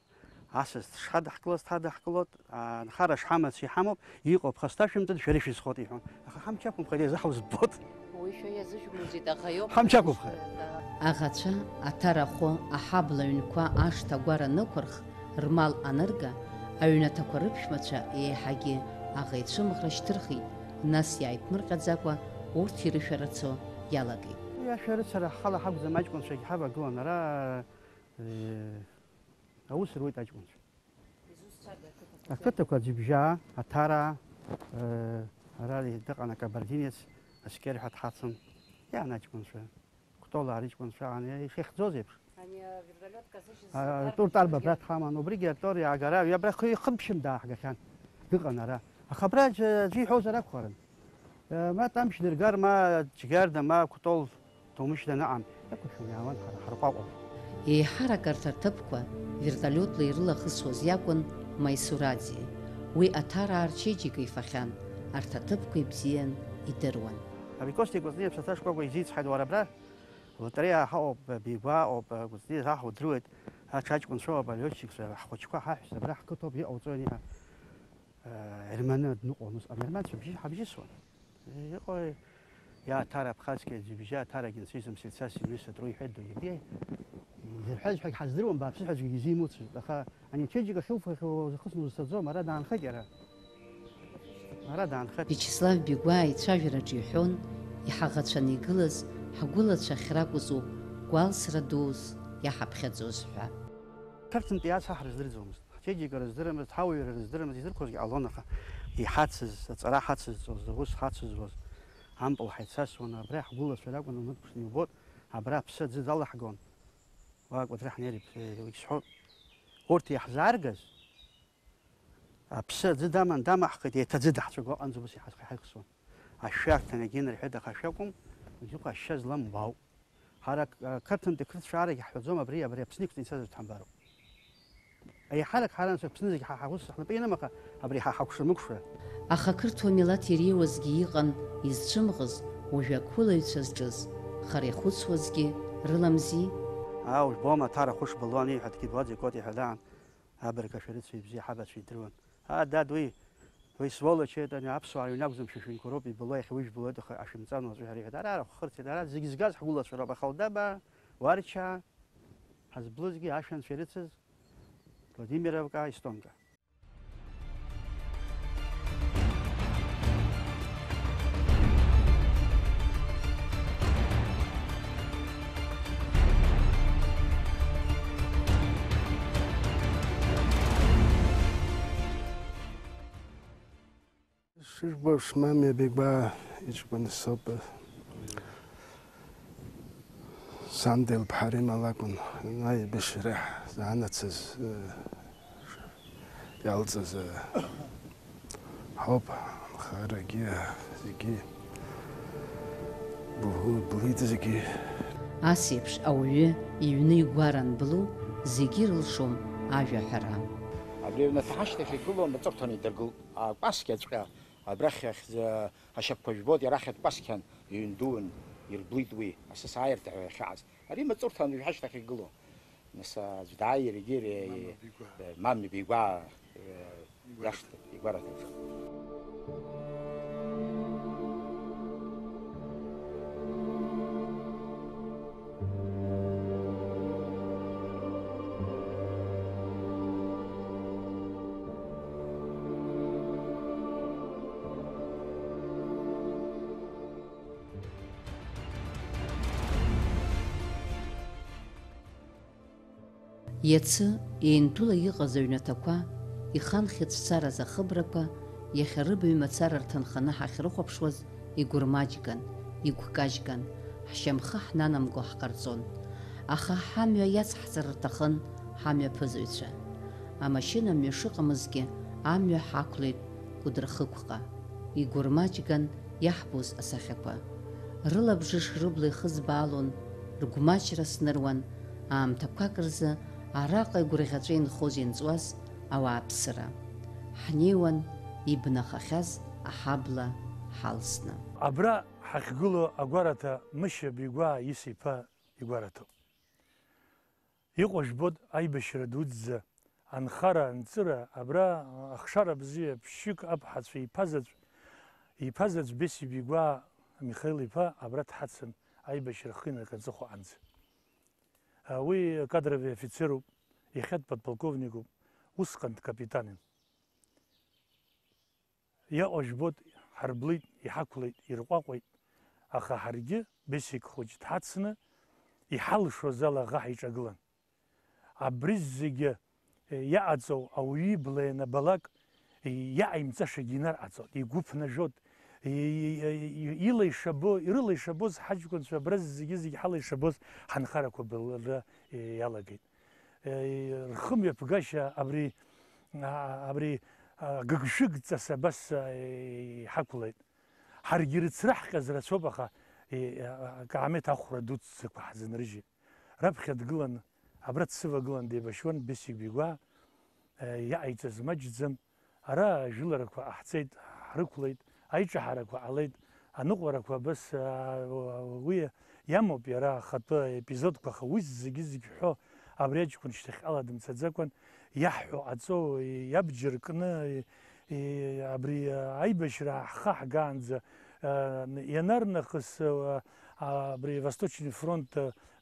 асас дшҳадаҳкылаз дҳадаҳкылот, анхара шҳамац иҳамоуп, иҟоу ԥхасҭашәымтәын, шәара ишәызхот иҳәон. Аха ҳамч ақәымхеит, иазаҳаузббот. Уи шәа иазыжәмузеит, аӷа иоуп. Ҳамч ақәымхеит. Аӷацәа аҭарахәы аҳабла ҩнқәа ашҭа агәара анықәырх, рмал анырга, аҩнаҭақәа рыԥшәмацәа еиҳагьы аӷа ицәымӷра шьҭырхит, нас иааиԥмырҟьаӡакәа урҭ ирышәарацо иалагеит. Уи ашәарыцара ҳхала ҳакәӡам, аҷкәынцәагьы ҳавагылан, ара, э, аус руеит аҷкәынцәа. Ақыҭақәа Ӡыбжьаа, Аҭараа, э, ара дыҟан акабардинец, аскер ҳәа дҳацын, иаан аҷкәынцәа. Кәтолаа рыҷкәынцәа аан, ишихьӡоз еиԥш. Ани авертолиот казыжьыз А, Туртарба абра дҳаман, убригьы атор иаагара, абра хы-, хымԥшьым дааҳгахьан, дыҟан ара. Аха абра аӡәы, аӡәы иҳәозар акәхарын. Э, ма Тамшь Дыргар, ма Џьгьарда, ма Кәтол Ҭоумышь данаам, иақәыршәаны иаауан ҳара ҳарҟәаҟәа. Еиҳарак арҭ аҭыԥқәа вертолиотла ирылахысуаз иакәын Маисураӡе. Уи Аҭараа рчеиџьыка ифахьан, арҭ аҭыԥқәа ибзиан идыруан. Абри Костик Кәыҵниа ԥсаҭа шкәакәа изицҳаит, уара абра лотареиаа ҳаҟоуп, Бигәаа ҳаҟоуп, Кәыҵниа ҳа ҳудыруеит, аҽаҷкәынцәоуп, алиотчикцәа, ҳхәыҷқәа, ҳаҳәса абра ҳқыҭоуп, иҟауҵои ани, а, Ерманы дныҟәон усҟан, ерманцәа бжьы ҳабжьысуан. Иҟои, иа Аҭара Абхазские Ӡыбжьа, Аҭара Агенцизм сельца семьи сотру иҳәеит Догебиа. Изырҳәаз ҳәагь ҳаздыруам, бааԥсы ҳәа аӡәгьы изимуцызт, аха ани ачеиџьыка ахьылфахьоу зыхысну зцаӡом, ара даанхеит иара. Ара даанхеит. Виачеслав Бигәаа ицәажәараҿы иҳәон, иҳаӷацәаны игылаз ҳгәылацәа ахьракәыз ауп гәалсра дус иаҳаԥхьаӡоз ҳәа. Ҭырҭынтәи ас ҳа ҳрыздырӡомызт. Ҳчеиџьыка рыздырамызт, ҳауаҩра рыздырамызт, изырқәозгьы ҟалон, аха иҳацыз, аҵара ҳацызҵоз, аус ҳацызуаз, ампыл ҳаицасуан, абра ҳгәылацәа ракәын, унықәԥшны иубот, абра аԥсы аӡы далаҳгон, уа акәадра ҳнеир, уигь сҳәо, урҭ иаҳзааргаз, аԥсы аӡы даман, дамаҳхит, еиҭа аӡы даҳцәагәа аҟынӡа ус иҳа-, иҳаихсуан. Ашәарҭа нагьынарҳәеит, аха ашәакәым, уажәыҟа ашьа злам уаауп. Ҳара, а, Қарҭынтәи қырҭцәаарагьы ҳҳәаӡом, абри, абри Аԥсны иқәҵны ицазар дҳамбароуп. Еиҳарак ҳара нас Аԥсны зегь ҳа ҳаус ҳнапы ианымаха, абри ҳа ҳакәша-мыкәша. Аха ақырҭуа милаҭ иреиуазгьы иҟан изцәымӷыз, уажәы ақәылаҩцәа зҿыз, хара ихәыцуазгьы рыламзи? Аа, ужәбома, Аҭара ахәы шбылуан, ииҳәа дгьы дуаӡәа икоти ҳәа даан, абырг ашәарыцаҩ ибзиа ҳабацәа идыруан. Аа, дад, уи, уи сволочь, это, ани аԥсуаа рыҩны акәӡам, шәа шәынқәа роуп ибылуа, иахьа уи жәбылуеит, аха ашәымҵан уаҵәы ҳәа иҳәеит. Ара арахә хырцеит, ара зегь згаз ҳгәылацәа роуп, Ахалдаба, Уарча, ҳазблызгьы, ашәанцәа ирыцыз, Владимировка, Истомка. Шыжәбо, Шмамиа Бегәаа иҷкәын соуп. Сан Делԥҳа Рима лакәын аибашьра занацыз, э, иалҵыз, э, ҳауп, анхарагьы, зегьы, бу-, блит зегьы. Ас еиԥш ауаҩы иҩны игәы анблу, зегьы ирылшом ажәа аҳәара. Абри аҩнаҭа ҳашьҭахь игылоу амаҵурҭа идыргылт. Акәасқьаҵәҟьа абрахь ахьӡ-, ашьапқәа жәбоит, иара ахьатә кәасқьан иҩндуун, ирблит уи, асыс ааирҭа ҳәа иахьааз. Ари маҵурҭа анышә ҳашьҭахь игылоу. Нас аӡә дааир, егьи ире-, Мама бигәаа. Мамни бигәаа, э, Игәараҭа. Иахьт-, игәараҭаҿы. Иацы, еинтәыла иҟаз аҩнаҭақәа, иханхьыҵәцараз ахыбрақәа, иахьа рыбаҩ мацара рҭынханы ҳахьрыхәаԥшуаз, игәырмаҷган, игәкажьган, ҳшьамхы ҳнанамго ҳҟарҵон. Аха ҳамҩа иацҳҵар рҭахын ҳамҩаԥызаҩцәа. Амашьына мҩа шыҟамызгьы, амҩа ҳақәлеит Кәыдры хықәҟа. Игәырмаҷган иаҳбоз асахьақәа. Рылабжыш рыбла ихызбаалон, ргәмаҷра сныруан, аамҭақәак рзы араҟа игәырӷьаҵәа инхоз-инҵуаз ауааԥсыра. Ҳнеиуан ибнахахьаз аҳабла ҳалсны. Абра ҳахьгылоу агәараҭа Мышьа Бигәаа Иса-иԥа игәараҭоуп. Иҟоу жәбоит аибашьра дуӡӡа, анхара, анҵыра, абра ахшара бзиа ԥшьҩык аԥҳацәа иԥа заҵә, иԥа заҵә Беси Бигәаа Михаил иԥа абра дҳацын аибашьра ахы инаркны аҵыхәа аҟынӡа. Уи кадрови афицеруп, иахьатә подполковникуп, усҟан дкапитанын. Иаҟа жәбоит, ҳарблит, иҳақәлеит, ирҟәаҟәеит, аха ҳаргьы, Бесик хәыҷ дҳацны, иҳалшоз ала аӷа ҳиҿагылан. Абри зегьы, е, иаҟаҵоу ауаҩы ибла ианабалак, е, иааимҵашагьы инарҟаҵоит, игәыԥнажәоит, е, е, е, е, ила ишабо, ирыла ишабоз ҳаҷкәынцәа абра зегьы-зегьы ҳала ишабоз ҳанхарақәа былра, е, иалагеит. Е, рхымҩаԥгашьа абри, а, абри, а, гыгшәыгҵас абас, а, иҳақәлеит. Ҳаргьы рыцраҳҟьаз рацәоуп, аха, е, а, акаамеҭ ахәра дуӡӡақәа ҳзынрыжьит. Раԥхьа дгылан, абра дсывагылан деибашьуан Бесик Бигәаа, е, иҟаиҵаз маҷӡам. Ара ажәыларақәа ҟаҳҵеит, ҳрықәлеит, аиҿаҳарақәа ҟалеит, аныҟәарақәа абас, аа, уи иамоуп иара ахатәы епизодқәа, аха уи зегьы-зегь ҳәо абри аҷкәын шьҭахьҟала дымцаӡакәан иаҳҳәо ҟаҵо, иабџьар кны, и-, и-, абри аибашьра ҳхы ҳгаанӡа, аа, ианарнахыс, аа, абри Восточный фронт,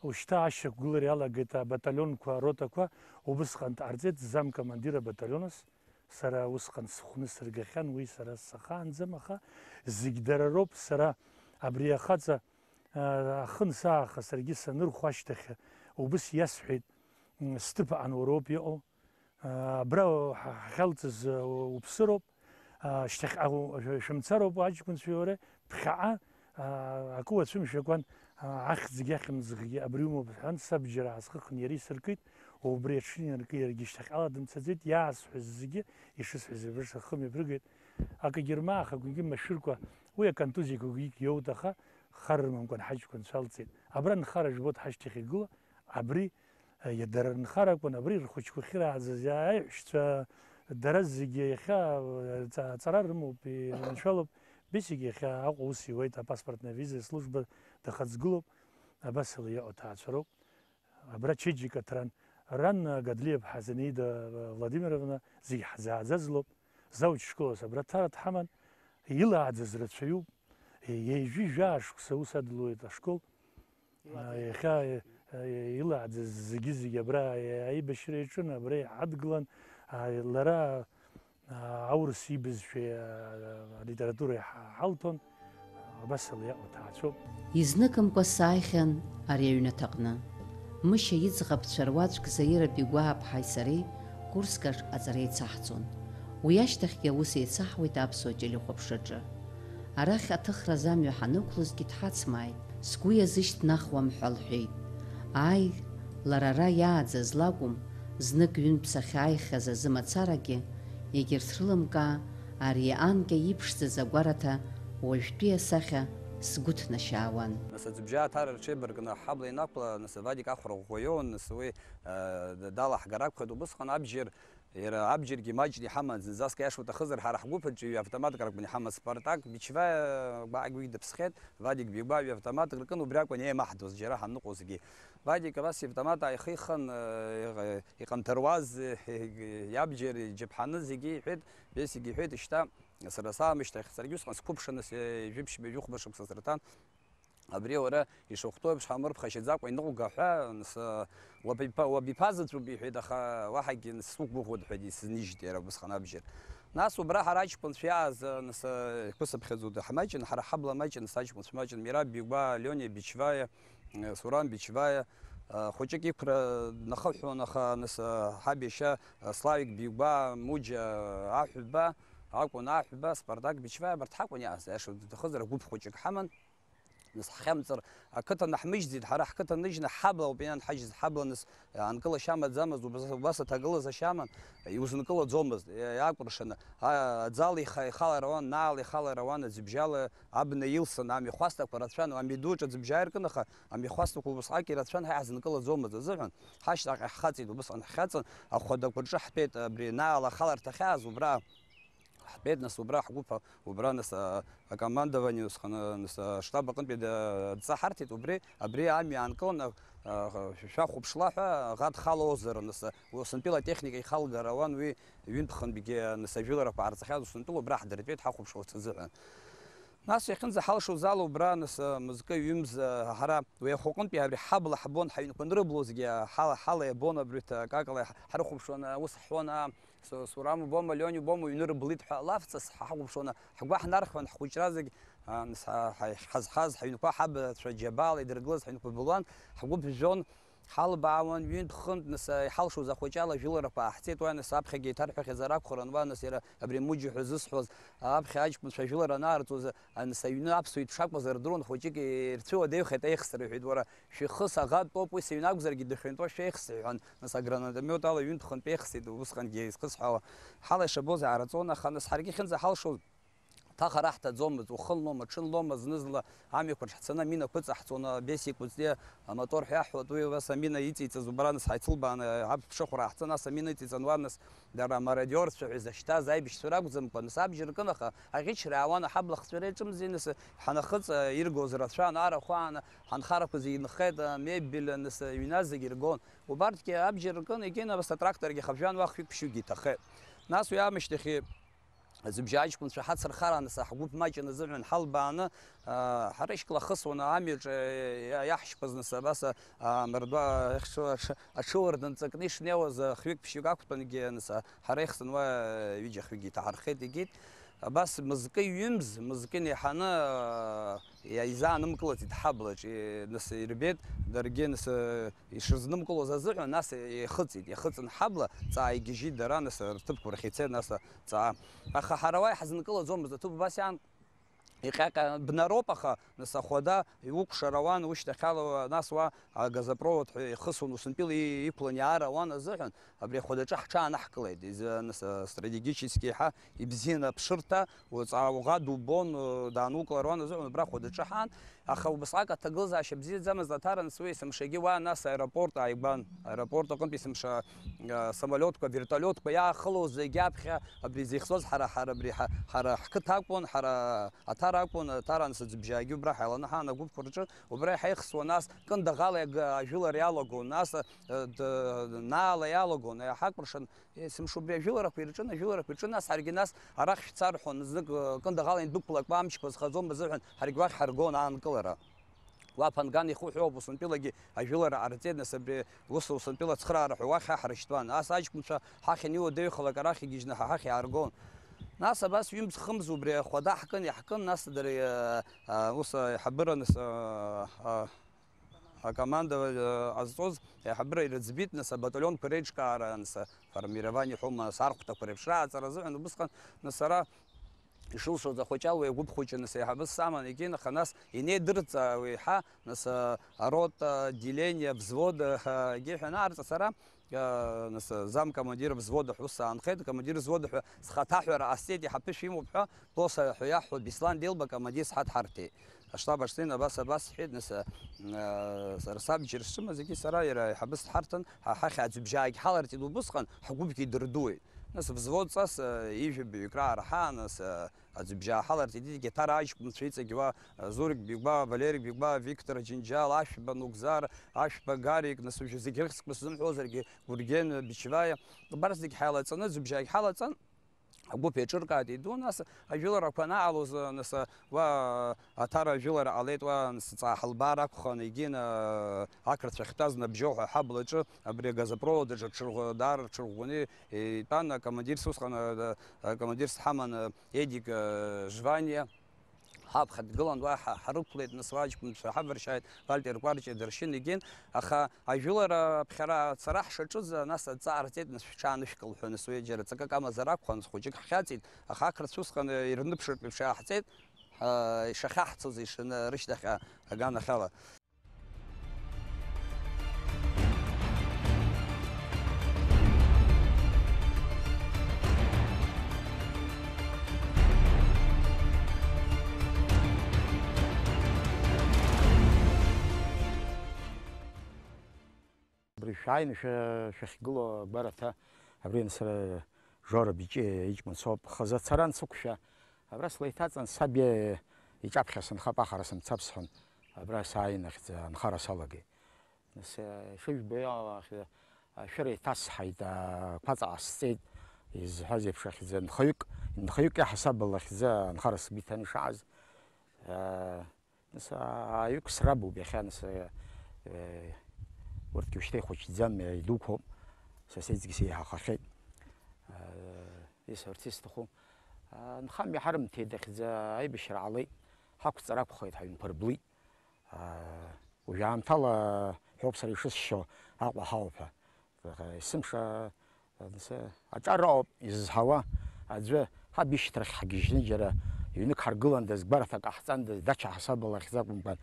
ушьҭа ашьақәгылара иалагеит абаталионқәа, аротақәа, убысҟан дҟарҵеит замкомандир абаталионас. Сара усҟан схәны сыргахьан, уи сара сахаанӡам, аха зегь дара роуп, сара абри ахаҵа, а, ахын сааха саргьы санырхәа ашьҭахь, убыс иасҳәеит, м, сҭыԥ аҟан уара уоуп иҟоу, а, абра ҳа-, ҳахьалҵыз, а, уԥсыроуп, а, шьҭахьҟа у-, шәымцароуп аҷкәынцәеи уареи, ԥхьаҟа, аа, акы уацәымшәакәан, аа, ахьӡгьы ахьымӡӷгьы абри умоуп, ҳәан, сабџьар аасхыхны иара исыркит, убри аҽны инаркны иаргьы шьҭахьҟала дымцаӡеит, иаасҳәаз зегьы ишысҳәаз еиԥш ахы мҩаԥыргеит. Акгьы рмаахакәангьы машәыркәа, уи аконтузиақәагьы иоут, аха хар рымамкәан ҳаҷкәынцәа алҵит. Абра нхара жәбоит ҳашьҭахь игылоу, абри Иа, дара рынхарақәан абри рхәыҷқәа ахьырааӡаз, аиҳәшьцәа, дара зегьы иахьа, ҵа-, аҵара рымоуп, ирынцәалоуп, Бесик иахьа Аҟәа аус иуеит, апаспортная виза служба дахаҵгылоуп, абасала иҟоу аҭаацәа роуп. Абра чеиџьыка ҭран, ран Гадлиаԥҳа Зинаида Владимировна зегь ҳзааӡазлоуп, завуч школас абра ҭара дҳаман, илааӡаз рацәаҩуп, ҩажәи жәаа шықәса аус адылуеит ашкол. Иахьа, э, илааӡаз зегьы-зегьы абра, э, аибашьра иаҿын, абра иҳадгылан, а, лара, а, аурыс ибызшәеи, а, алитературеи ҳа-, ҳалҭон, абасала иаҟоу ҭаацәоуп. Изныкымкәа сааихьан ари аҩнаҭаҟны. Мышьа иӡӷабцәа руаӡәк Заира Бигәааԥҳаи сареи Курскаҿ аҵара еицаҳҵон. Уи ашьҭахьгьы аус еицаҳуеит аԥсуа телехәаԥшраҿы. Арахь аҭыхразы амҩа ҳанықәлозгьы дҳацмааит, сгәы иазышьҭнахуам ҳәа лҳәеит. Ааи, лара ара иааӡаз лакәым, знык ҩынтә сахьааихьаз азы мацарагьы, егьырҭ рылымкаа, ари анкьа иԥшӡаз агәараҭа уажәтәи асахьа сгәы ҭнашьаауан. Нас аӡыбжьаа аҭара рҽеибаркны аҳабла ианақәла, нас Вадик ахәра ӷәӷәа иоуан, нас уи, э, далаҳгар акәхеит. Убысҟан абџьар, иара абџьаргьы маҷны иҳаман, зынӡаск иашоу уҭахызар, ҳара ҳгәыԥ аҿы ҩ-автоматк ракәын иҳамаз, Спартак Бичваиа гәаҟ уи дыԥсхьеит, Вадик Биуба ҩ-автоматк ркын, убри акәын еимаҳдоз џьара ҳанныҟәозгьы. Вадик абас иавтомат ааихихын, э, иҟанҭаруаз, э, иабџьар иџьаԥҳаны зегьы иҳәеит, Бесик иҳәеит, шьҭа сара саамышьҭахь, саргьы усҟан сқәыԥшаны, с-, жәиԥшьба, жәохәба шықәса сырҭан. Абри уара ишахәҭоу еиԥш ҳамырԥхашьаӡакәа иныҟәга ҳәа, нас, уабиԥа-, уабиԥа заҵәуп, иҳәеит, аха уаҳагьы, нас, суқәгәыӷуеит ҳәа исызнижьит иара убысҟан абџьар. Нас убра ҳара аҷкәынцәа иааз, нас, иқәысыԥхьаӡо ҳмаҷын, ҳара ҳабла маҷын, нас аҷкәынцәа маҷын, Мираб Бигәа, Лиониа Бичваиа, Сурам Бичваиа, хәыҷык иқәра днахыҳәҳәон, аха, нас, ҳаб иашьа, Славик Бигәа, Муџьа Аҳәба акәын, Аҳәба, Спартак Бичваиа, абарҭ ҳакәын иааз, аиаша уҭахызар, гәыԥ хәыҷык ҳаман. Нас ҳхьамҵыр, ақыҭа наҳмыжьӡеит, ҳара ҳқыҭа ныжьны ҳабла ауп ианҳажьыз, ҳабла, нас, анкылашьа амаӡамызт, убас, убас аҭагылазашьа аман, иузынкылаӡомызт, иа-, иакәыршаны, а-, аӡала иха-, ихалар ауан, наала ихалар ауан, аӡыбжьала абна илсын, амҩахәасҭақәа рацәан, амҩадуаҿ аӡыбжьаа иркын, аха амҩахәасҭақәа убасҟак ирацәан, ҳа иаҳзынкылаӡомызт азыҳәан, ҳашьҭахь ҳхаҵеит, убысҟан ҳхьаҵын, ахәадақәа рҿы ҳтәеит, абри наала ахаларҭа ахьааз убра. Ҳтәеит, нас, убра ҳгәыԥ, убра, нас, а, акомандование усҟан, а, нас, а, аштаб аҟынтәи да-, адҵа ҳарҭеит, убри, абри амҩа аанкыланы, а, шәахәаԥшла ҳәа, аӷа дхалозар, нас, а, усынтәыла атехника ихалгар ауан, уи ҩынтә-хынтәгьы, а, нас, ажәыларақәа ҟарҵахьаз усынтәыла убра ҳдыртәеит ҳахәаԥшуарц азыҳәан. Нас иахьынӡаҳалшоз ала убра, нас, а, мызкы ҩымз, а, ҳара уи ахәыҟынтәи абри ҳабла ҳбон, ҳаҩнқәа анрыблозгьы, а, ҳала, ҳала иабон абри ҭакакала ҳ-, ҳрыхәаԥшуан, а, ус ҳҳәон, а, Су-, Сурам убома, Лиони убома, иҩны рыблит ҳәа лафҵас ҳахәаԥшуан, ҳгәы ҳнархьуан, ҳхәыҷра зегь, а, нас, ҳа-, ҳа-, ҳазҳаз ҳаҩнқәа ҳабацәа џьабаала идыргылаз ҳаҩнқәа былуан, ҳгәы ԥжәон, ҳалбаауан, ҩынтә-хынтә, нас, а, иҳалшоз ахәыҷала ажәыларақәа ааҳцеит, уа, нас, аԥхьагьы иҭарҳәахьазар акәхарын, уа, нас, иара абри Муџьа ҳәа зысҳәоз, аԥхьа аҷкәынцәа ажәылара анаарҵоз, а, нас, аҩны аԥсуа итә шакәыз рдыруан, хәыҷык ирцәыуадаҩхеит аихсра, иҳәеит, уара, шәихыс аӷа дтәоуп, уи сыҩнагзаргьы дыхьынтәуа шәеихс, иҳәан, нас агранатомиот ала ҩынтә-хынтә еихсит, усҟангьы изхысҳәаауа. Ҳала ишабоз аараҵон, аха нас ҳаргьы ахьынӡаҳалшоз, ҭаха раҳҭаӡомызт, ухынлома, ҽынлома, зны-зынла амҩақәа рҿы ҳцаны аминақәа ыҵаҳҵон, Бесик Кәыҵниа амотор ҳәа иаҳҳәоит, уи убас амина иҵеиҵаз убра нас ҳаицылбааны, аԥшыхәра ааҳҵан, нас амина ыҵеиҵан, уа нас дара амарадиорцәа ҳәа изашьҭаз аибашьцәа ракәӡамкәа, нас абџьар ркын, аха аӷьычра аауан, аҳабла хҵәара иаҿымзи, нас ҳанахыҵ, иргоз рацәан, арахә ааны, ҳанхарақәа зегьы нхеит, амебель, нас аҩназ зегьы иргон. Убарҭгьы абџьар ркын, егьин абас атракторгьы хабжьан уа хҩык-ԥшьҩыкгьы иҭахеит. Нас уи аамышьҭахь аӡыбжьаа аҷкәынцәа ҳацырхарааны, са ҳгәыԥ маҷын азыҳәан ҳалбааны, аа, ҳара ишьклахысуаны амҩаҿы иа-, иаҳшьқәаз нас абас, аа, мырдуа аҽы-, аҽы-, аҽыуардын ҵакны ишнеиуаз, а, хҩык-ԥшьҩык ақәтәангьы нас, а, ҳара ихсынуа ҩыџьа хҩыкгьы иҭаҳархеит, егьит. Абас мызкы ҩымз, мызкы инеиҳаны, аа, иа-, изаанымкылаӡеит ҳаблаҿ, и-, нас ирбеит, даргьы нас, э, ишырзнымкылоз азыҳәан, нас ихыҵит, ихыҵын ҳабла, ҵаа игьежьит дара, нас рҭыԥқәа рахь ицеит, нас ҵаа. Аха ҳара уа иҳазнкылаӡомызт, аҭыԥ убас иаан, иҟьаҟьа бнароуп, аха, нас ахәада иукәшар ауан, ушьҭахьала, нас уа агазопровод ҳәа ихысуан, усынтәыла и-, иқәлан иаара ауан азыҳәан, абри ахәадаҿы ҳҽаанаҳкылеит, изы, нас, стратегически ҳа ибзианы аԥшырҭа, уаҵаа уӷа дубон, даанукылар уан азыҳәан убра ахәадаҿы ҳаан, аха убасҟак аҭагылазаашьа бзиаӡамызт, аҭара нас уи есымшагьы уа, нас аеропорт ааигәан, аеропорт аҟынтә есымша, а, самолиотқәа, вертолиотқәа иаахылоз зегьы аԥхьа абри зеихсуаз ҳара, ҳара абри ҳа-, ҳара ҳқыҭа акәын, ҳара аҭара акәын, аҭара нас аӡыбжьаагьы убра ҳаиланы ҳаан агәыԥқәа рҿы, убра иҳаихсуан, нас Кындыӷала иаг-, ажәылара иалагон, нас, а, д-, Наала иалагон, иаҳакәыршан, Есымша убри ажәыларақәа ирҿын, ажәыларақәа ирҿын, нас ҳаргьы нас арахь шәца рҳәон, знык, э, Кындыӷала иандәықәлак, амчқәа зхаӡом азыҳәан, ҳаргьы уахь ҳаргон аанкылара. Уа Ԥанган ихы уҳәоуп, усынтәылагьы ажәылара ҟарҵеит, нас абри ус усынтәыла ацхыраара ҳәа уахь ҳа ҳрышьҭуан. Ас аҷкәынцәа ҳахь аниуадаҩхалак арахь игьежьны ҳа ҳахь иааргон. Нас абас ҩымз-хымз убри ахәада ҳкын, иаҳкын, нас дара, э, э, ус аиҳабыра, нас, э, э, Акомандование ҟазҵоз аиҳабыра ирыӡбеит, нас, абаталионқәа реиҿкаара, нас, аформирование ҳәоума, нас, архәҭақәа реиԥш рааҵара азыҳәан, убысҟан, нас, сара ишылшоз ахәыҷала уи агәыԥ хәыҷы, нас, аиҳабыс саман икын, аха, нас, инеидырҵаа уи еиҳа, нас, арота, отделение, взвод, егьи ҳәа анаарҵа, сара, нас, замкомандир взвода ҳәа ус аанхеит, командир взвода ҳәа схаҭаҳәара ҟасҵеит, иҳаԥышә имоуп ҳәа, Тоса ҳәа иаҳҳәо Беслан Делба командирс ҳадҳарҭеит. Аштаб аҿы снеины абас, абас сҳәеит, нас, а, сара сабџьар сҽыма зегьы сара иара аиҳабыс дҳарҭан, ҳа ҳахь аӡә бжьаагь ҳаларҵеит убысҟан, ҳгәыԥгьы дырдууеит. Нас взвод ҵас, а, ижәабаҩык раара ҳаан, нас, а, аӡә бжьаа ҳаларҵеит, иҵегь Аҭара аҷкәынцәа иҵегь уа, а, Зурик Бигәаа, Валерик Бигәаа, Виктор Аџьынџьал, Ашәба Нугзар, Ашәба Гарик, нас уажәы зегь рыхьӡқәа сзымҳәозаргьы, Гурген, Бичеваиа, абарҭ зегь ҳаилаҵаны, аӡә бжьаагь ҳалаҵан, агәыԥ еиҿыркааит, иду, нас ажәыларақәа анаалоз, нас уа Аҭара ажәылара ҟалеит, уа нас ҵаа ҳалбаар акәхон, егьин, а, ақырҭцәа ахьтәаз набжьоу ҳәа аҳаблаҿы, абри агазопровод аҿы ҽырӷәӷәа-, даара рҽырӷәӷәаны итәан, акомандирс усҟан, а, акомандирс дҳаман, а, Едик, а, Жваниа. Ҳаԥхьа дгылан, уа ҳа-, ҳарықәлеит, нас уа аҷкәынцәа ҳавыршьааит, Вальтер Кәарҷиа дыршьын, егьин, аха ажәылара аԥхьара ацара ҳшаҿыз, нас адҵа ҟарҵеит, нас шәҽаанышәкыл ҳәа, нас уи џьара ҵакык амазар акәхон, хәыҷык ҳхьаҵит, аха ақырҭцәа усҟан ирныԥшыртә еиԥш иааҳҵеит, ҳа-, ишахьаҳцоз ишаны рышьҭахьҟа аганахьала. Абри шәааины шәа-, шәахьгылоу агәараҭа, абри сара Жора Биҷиа иҷкәын соуп. Хазы ацара ансықәшәа, абра слеиҭаҵан, саб иа-, иҿаԥхьа сынхап, ахара сымцап сҳәан, абра сааин ахьӡ анхара салагеит. Нас, э, шыжәбо иалахь, э, ашәыра иҭасҳаит, ақәаҵа ҟасҵеит, изҳәаз еиԥш ахьӡы нхаҩык, нхаҩык иаҳасабала ахьӡы анхара сгәы иҭаны ишааз, э, Нас ааҩык срабуп иахьа, нас, э, урҭгьы уажәшьҭа ихәыҷӡам, идуқәоуп, са сеиҵгьы сеиҳахахьеит. Э, исҳәарц исҭаху, э, нхамҩа ҳарымҭеит, ахьӡы аибашьра ҟалеит, ҳақәҵара акәхеит, ҳаҩнқәа рблит. Э, уажә аамҭала ҳәоуп сара ишысшьо, Аҟәа ҳауп ҳәа. Есымша, анцәа, аҿар ауп изызҳауа, аӡәы ҳаб ишьҭрахь ҳгьежьны џьара ҩнык ҳаргыландаз, гәараҭак ҟаҳҵандаз, дача ҳасабала ахьӡ акәымкәан,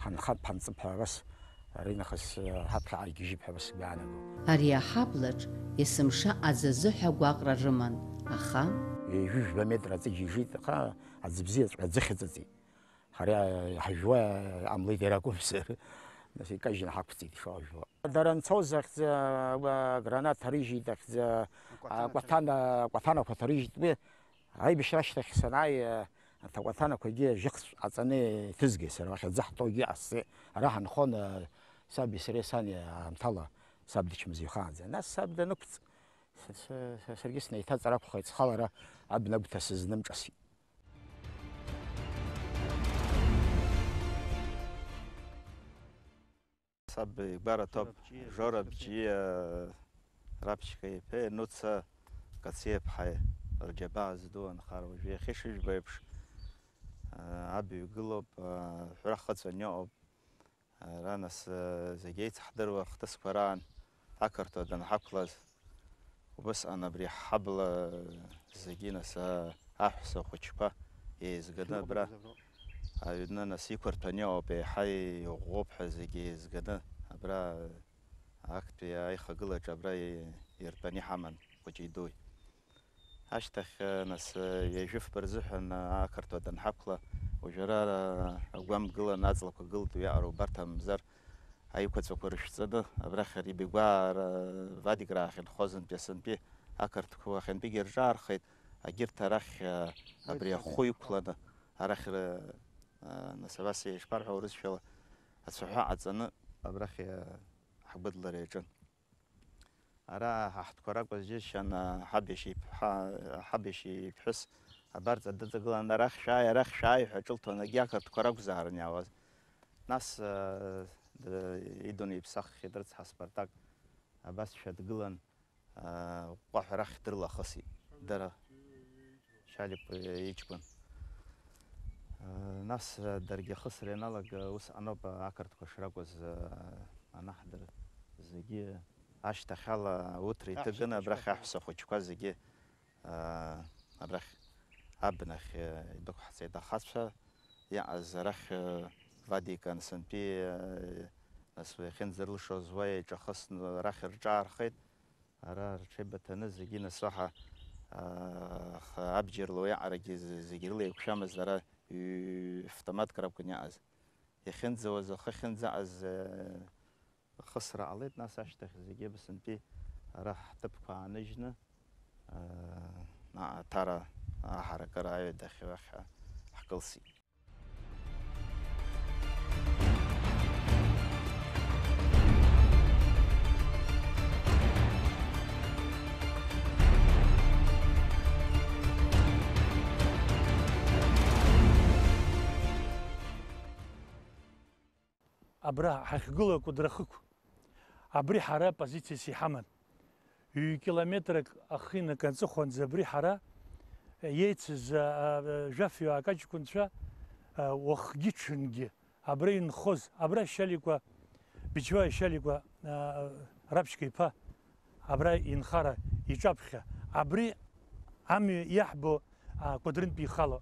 ҳанхап, ҳанҵып ҳәа абас, аринахыс, ҳаԥхьа ааигьежьып ҳәа абас сгәы иаанагоит. Ари аҳаблаҿ есымша аӡы азыҳәа гәаҟра рыман, аха. Ҩажәи жәба метр аӡы гьежьит, аха аӡы бзиаҵәҟьа аӡы ахьыҵыҵит. Ҳара ҳажәуа иҟамлеит иара акәымзар, нас икажьны ҳақәҵит ишажәуа. Дара анцоз ахьӡы, аграната рыжьит ахьӡы, акәаҭана, акәаҭанақәа ҭарыжьит. Уи аибашьра ашьҭахь санааи, анҭ акәаҭанақәагьы жьыхцә ҟаҵаны иҭызгеит сара, уахь аӡы ҳтогьы ҟасҵеит. Ара ҳанхон, саби сареи сани аамҭала, саб дычмазаҩхаанӡа. Нас саб данықәҵ, са, са, са, саргьы снеиҭаҵыр акәхеит, схалара абна агәҭа сызнымҿасит. Саб игәараҭоуп, Жора Бҷиа, Жора Бҷиа, Раԥшька иԥеи Нуца Кациаԥҳаи рџьабаа зду анхара. Уажәы иахьа ишыжәбо еиԥш, а, аб иҩгылоуп, а, ҳәра хыҵәан иҟоуп. Ара нас, э, зегь еицаҳдыруа ахҭысқәа раан ақырҭуа данҳақәлаз, убысҟан абри ҳҳабла зегьы нас, а, аҳәса хәыҷқәа еизганы абра аҩны нас иқәырҭәаны иҟоуп, еиҳа иӷәӷәоуп ҳәа зегьы еизганы абра актәи аихагылаҿы абра и-, иртәаны иҳаман хәыҷи-дуи. Ашьҭахь, нас, ҩажәи фба рзыҳәан ақырҭуа данҳақәла, уажәы ара агәам гыланы аҵлақәа гылт уиаҟара убарҭамзар, аиқәаҵәақәа рышәҵаны, абрахь Рибигәаа Вадик раахьынхоз нтәи асынтәи ақырҭқәа уахьынтәигьы рҿаархеит, агьырҭ арахь, абри ахәы иқәланы, арахь, нас, абас ишԥарҳәо урысшәала, ацәаҳәа ҟаҵаны, абрахь ҳгәыдлара иаҿын. Ара ҳа ҳтәқәа ракәыз џьысшьан, ҳаб иашьа иԥҳа, ҳаб иашьа иԥҳәыс абарҵа дыҵагылан, арахь шәааи, арахь шәааи ҳәа ҿылҭуан, егьи ақырҭқәа ракәзаарын иаауаз. Нас, э, д-, идунеиԥсаххьеит рыцҳа Спартак, абасшәа дгылан, э, ҟәҟәаҳәа арахь дрылахысит. Дара. Шьаликә иҷкәын. Нас даргьы ахысра ианалага, ус аноуп ақырҭқәа шракәыз анаҳдыр, зегьы ашьҭахьала уҭра иҭыганы абрахь аҳәса хәыҷқәа зегьы абрахь абнахь идәықәҳҵеит. Ахацәа иаҟаз арахь Вадик сынтәи, нас уи ахьынӡарылшоз уа еиҿахысны арахь рҿаархеит. Ара рҽеибыҭаны зегьы нас уаҳа, аа, х-, абџьарла уиаҟарагьы з-, зегь рыла еиқәшәамызт, ара ҩ-, автоматк ракәын иааз. Иахьынӡауаз, ахы ахьынӡаҟаз, э, ахысра ҟалеит, нас ашьҭахь зегьы Аԥсынтәи ара ҳҭыԥқәа ааныжьны, э, а-, Аҭара аҳаракыра аҩадахь уахь ҳкылсит. Абра ҳахьгылоу акәыдрахықә, абри ҳара позициас иҳаман. Ҩ километрак ахы инакы аҵыхәанӡа абри ҳара еицыз, а, а, жәаф-ҩаак аҷкәынцәа, а, уахгьы-ҽынгьы абра инхоз, абра Шьаликәа, Бичуа Шьаликәа, а, Раԥшька иԥа, абра инхара иҿаԥхьа, абри амҩа иаҳбо, а, Кәыдрынтә ихало.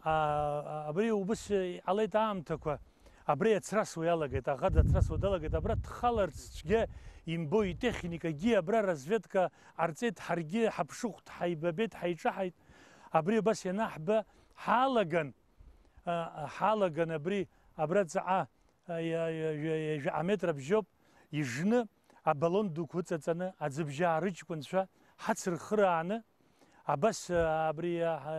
А, абри убыс иҟалеит аамҭақәа, абри ацрасуа иалагеит, аӷа дацрасуа далагеит, абра дхаларц цәгьа имбо, итехникагьы абра разведка ҟарҵеит, ҳаргьы ҳаԥшыхәт, ҳаибабеит, ҳаиҿаҳаит. Абри убас ианаҳба, ҳалаган, а, ҳалаган абри, абра ҵаҟа, а, иа-, иа-, иа-, иа-, жәаҟа метра бжьоуп, ижны, абалон дуқәа ыҵаҵаны, аӡыбжьаа рыҷкәынцәа ҳацырхырааны, абас, а, абри, а, ҳа,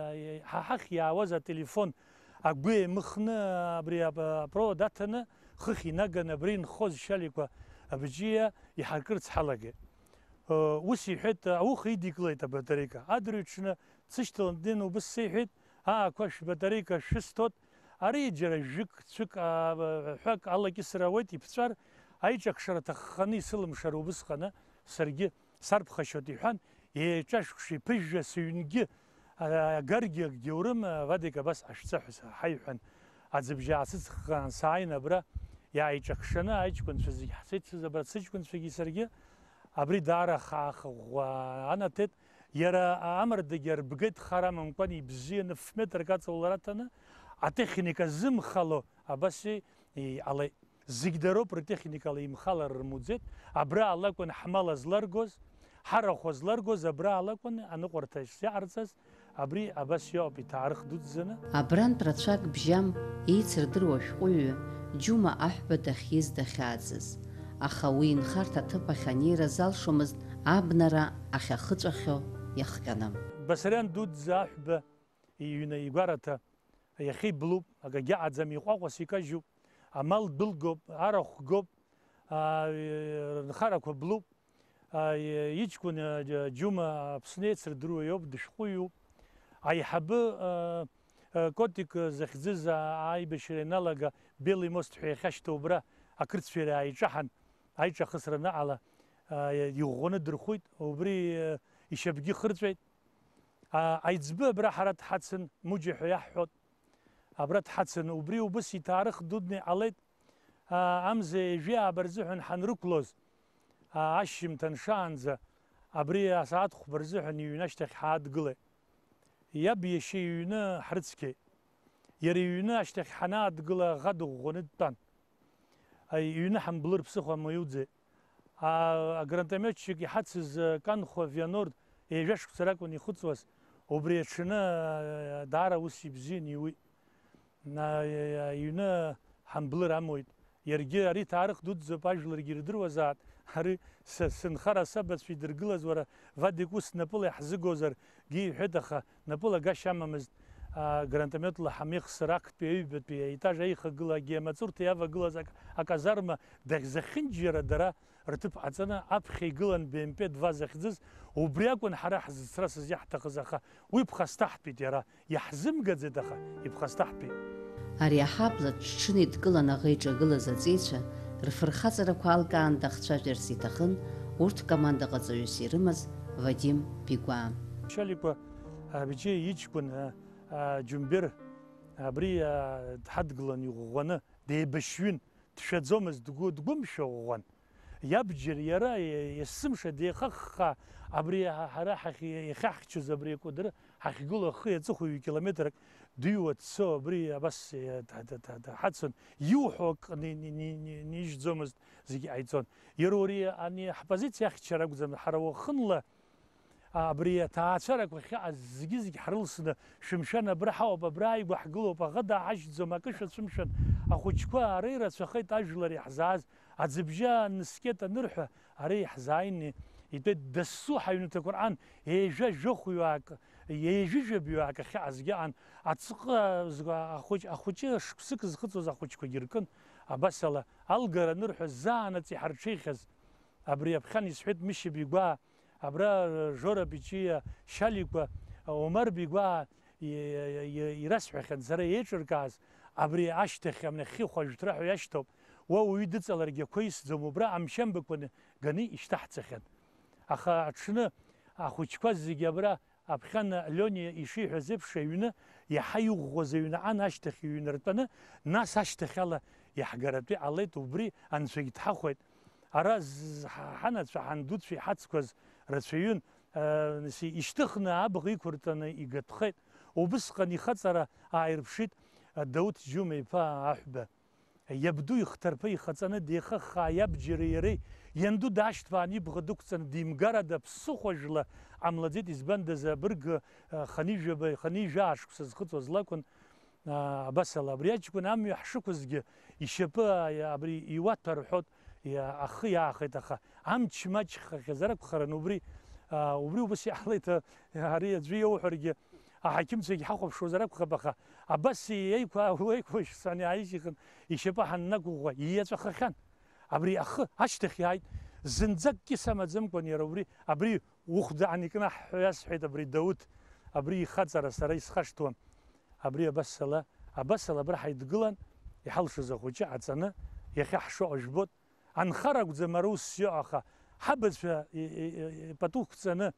ҳа ҳахь иаауаз ателефон агәы еимыхны, абри ап-, апровод аҭаны, хыхь инаганы, абри инхоз Шьаликәа абыџьиа иҳаркырц ҳалагеит. Ус иҳәеит, ауха идикылеит абатарейка. Адырҩаҽны дсышьҭалан днеины убыс сеиҳәеит, аа, ақәа шәбатарейка шәысҭоит, ари џьара жәык, цәык, аа, ҳәак алакьысыр ауеит, иԥҵәар, аиҿакшара ҭахханы исылымшар убысҟаны саргьы сарԥхашьоит, иҳәан, еиҿашәкша иԥыжәжәа сыҩнгьы, аа, агаргьы акгьы аурым, аа, Вадик абас ҟашәҵа ҳәа саҳа иҳәан, аӡыбжьаа сыҵххаан сааин абра иааиҿакшаны аиҷкәынцәа зегь ҳцеит, сыз абра сыҷкәынцәагьы саргьы, абри даара хаа-хыӷәӷәа анаҭеит, иара амардагьы арбгеит хар амамкәан ибзианы ф-метрак аҵаулара аҭаны, атехника зымхало абас и-, иҟалеит. Зегь дароуп, ртехникала имхалар рмуӡеит, абра алакәын ҳмал азларгоз, ҳарахә азларгоз, абра алакәын аныҟәарҭа шиаҟарҵаз, абри абас иоуп иҭаарых дуӡӡаны. Абрантә рацәак бжьам еицырдыруа ашәҟәыҩҩы Џьума Аҳәба дахьиз дахьааӡаз, аха уи инхарҭа аҭыԥ ахь анеира залшомызт абнара ахьахыҵәахьоу иахҟьаны. Басариан дуӡӡа Аҳәба иҩны игәараҭа иахьа иблуп, акагьы аӡам, иҟәаҟәас икажьуп, амал дәылгоуп, арахә гоуп, аа, рынхарақәа блуп, аа, иҷкәын, аа, Џьума Аԥсны еицырдыруа иоуп, дышәҟәыҩҩуп. Аиҳабы, аа, аа, Котик захьӡыз, аа, аибашьра ианалага, Белый мост ҳәа иахьашьҭоу убра ақырҭцәа иара иааиҿаҳан, аиҿахысра анаҟала, аа, иӷәӷәаны дырхәит, убри, аа, ишьапгьы хырҵәеит. А, аиҵбы абра ҳара дҳацын, Муџьа ҳәа иаҳҳәот. Абра дҳацын, убри убыс иҭаарых дуӡӡа иҟалеит. А, амза ҩажәи ааба рзыҳәан ҳанрықәлоз, а, ашьжьымҭан шаанӡа, абри асааҭ хәба рзыҳәан иҩны ашьҭахь ҳаадгылеит. Иаб иашьа иҩны ҳрыцқьеит. Иара иҩны ашьҭахь ҳанаадгыла аӷа дыӷәӷәаны дтәан. Аи, иҩны ҳамблыр ԥсыхәа амоуӡеит. А, агранатометчик иҳацыз, а, Канхәа Вианор ҩажәа шықәса ракәын ихыҵуаз, убри аҽны, а, даара ус ибзиан иуит. На, а, иҩны ҳамблыр амуит. Иаргьы ари ҭаарых дуӡӡоуп, ажәларгьы ирдыруазаап. Ари са, сынхара асабацәа идыргылаз, уара, Вадик, ус напыла иаҳзыгозар, гьы иҳәеит, аха напылагашьа амамызт, а, гранатометла ҳамеихсыр актәи аҩбатәи аетаж аихагыла агьи амаҵурҭа иавагылаз ак-, аказарма дахьзахьынџьара дара рҭыԥ ҟаҵаны, аԥхьа игылан Б М П два захьӡыз, убри акәын ҳара ҳзыцрасыз иаҳҭахыз, аха уи ԥхасҭаҳтәит иара. Иаҳзымгаӡеит, аха иԥхасҭаҳтәит. Ари аҳабла ҽҽын идкылан аӷа иҿагылаз аҵеицәа рфырхаҵарақәа алкаан дахцәажәарц иҭахын урҭ командаҟаҵаҩыс ирымаз Вадим Пигәаа. Шьаликәа, а, Бече иҷкәын, а, а, Џьумбер абри, а, дҳадгылан иӷәӷәаны, деибашьҩын, дшәаӡомызт, дгәы-, дгәымшәа ӷәӷәан. Иабџьар иара, е-, есымша деихаххаа, абри ҳа-, ҳара ҳахь-, иахьаҳхьчоз абри акәадыр ҳахьгылоу ахи аҵыхәеи ҩ-километрак дыҩуа дцо, абри абас, е, д-, д-, д-, д-, ҳацын. Иуҳәо акы ни-, ни-, ни-, ни-, нижьӡомызт, зегьы ҟаиҵон. Иара ури ани ҳпозициа ахьчара акәӡам, ҳара уахынла Абри аҭаацәарақәа ахьыҟаз зегьы-зегь ҳрылсны, шәымшәан, абра ҳауп, абра ааигәа ҳгылоуп, аӷа дааҳашьҭӡом, акы шәацәымшәан, ахәыҷқәа ара ирацәахеит ажәлар иаҳзааз, аӡыбжьы ааныскьеит анырҳәа, ара иаҳзааины итәеит дасу ҳаҩнаҭақәа рҟан, ҩажәа жәохәҩык, ҩажәижәабаҩык ахьыҟазгьы аан, аҵыҟы ахәыҷ-, ахәыҷы шықәсык зхыҵуаз ахәыҷқәагьы ркын, абасала, алгара анырҳәа заанаҵ иҳарҽеихьаз, абри аԥхьан исҳәеит Мышьа Бигәаа, абра Жора Бичиа, Шьаликәа, Омар Бигәаа и-, и-, и-, ирасҳәахьан сара еиҿыркааз, абри ашьҭахь амнахьхьи хәажәҭра ҳәа иашьҭоуп, уа уаҩы дыҵаларгьы ақәа исӡом, убра амшьамбақәа ганы ишьҭаҳҵахьан. Аха аҽны ахәыҷқәа зегьы абра Аԥхьан Лиониа ишиҳәаз еиԥш, аҩны иаҳа иӷәӷәаз аҩны аан ашьҭахь иҩнартәаны, нас ашьҭахьала иаҳгаратәы иҟалеит, убри Анцәагь дҳахәеит. Ара з-, ҳа-, ҳанацәа, ҳандуцәа иҳацқәаз рацәаҩын, ы, нас ишьҭыхны абӷа иқәыртәаны игатәхеит. Убысҟан ихаҵара ааирԥшит, ы, Дауҭ Џьума-иԥа Аҳәба. Иабду ихҭарԥа ихаҵаны деихаххаа иабџьареи иареи, ианду даашьҭԥааны ибӷа дықәҵаны димгарада ԥсыхәа жәла ҟамлаӡеит, избандаз абырг, а, ханижәаба-, ханижәаа шықәса зхыҵуаз лакәын, а, абасала, абри аҷкәын амҩа ҳшықәызгьы, ишьапы, а, абри иуаҭәа рҳәот, иа-, ахы иаахеит, аха амч маҷхахьазар акәхарын убри, а, убри убас иҟалеит, а, ари аӡәы иоуҳәаргьы, Аҳақьымцәагь ҳахәаԥшуазар акәхап, аха абас еиқәа-, еиқәышәҵаны иааишьихын, ишьапы ҳаннақәыӷәӷәа ииаҵәахахьан. Абри ахы ашьҭахь иааит, зынӡак кьыс амаӡамкәан иара убри, абри ухәдаан икнаҳҳәа иасҳәеит абри Дауҭ, абри ихаҵара сара исхашҭуам. Абри абасала, абасала абра ҳаидгылан, иҳалшоз ахәыҷы аҵаны, иахьа ҳшыҟоу жәбот, Анхара акәӡам ара ус иҟоу, аха ҳабацәа и-, и-, и-, ипату қәҵаны,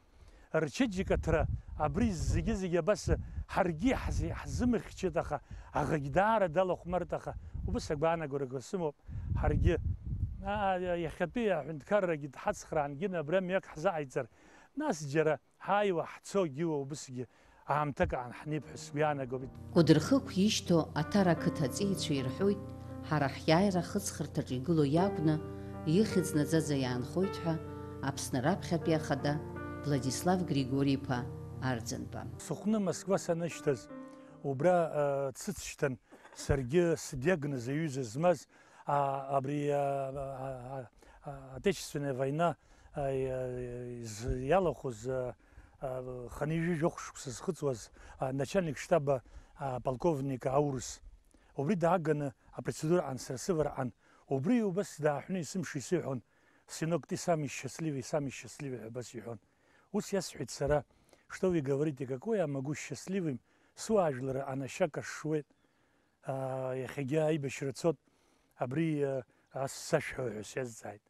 рчеиџьыкаҭра, абри зегьы-зегьы абас ҳаргьы иаҳз-, иаҳзымыхьчеит, аха аӷагь даара далахәмарт, аха убас агәаанагарақәа сымоуп, ҳаргьы, аа, иахьатәи аҳәынҭқаррагьы дҳацхраан, Гена, абра мҩак ҳзаҟаиҵар, нас џьара Ҳааиуа, ҳцогьы уа убысгьы аамҭак аан ҳнеип ҳәа сгәы иаанагоит. Кәыдырхықә ишьҭоу Аҭара ақыҭа аҵеицәа ирҳәоит, ҳара ҳиааира ахыҵхырҭаҿы игылоу иакәны, ихьӡ наӡаӡа иаанхоит ҳәа Аԥсны раԥхьатәи ахада Владислав Григори-иԥа Арӡынба. Сыхәны Москва санышьҭаз, убра, а, дсыцшьҭан, саргьы сдиагноз аҩыза змаз, а, абри, а, а, а, а, Отечественная война а, из-, иалахәыз, а, а, хынҩажәи жәохә шықәса зхыҵуаз, а, начальник штаба, а, полковник аурыс. Убри дааганы апроцедураҟан сара сывараҟан, убри убас дааҳәны есымша исыҳәон, «Сынок, ты самый счастливый, самый счастливый», ҳәа абас иҳәон. Ус иасҳәеит сара, «Что вы говорите, какой я могу счастливым, суаажәлар анашьа кашшуеит». Аа, иахьагьы аибашьра цот, абри, аа, ас сашәҳәа ҳәа сиазҵааит.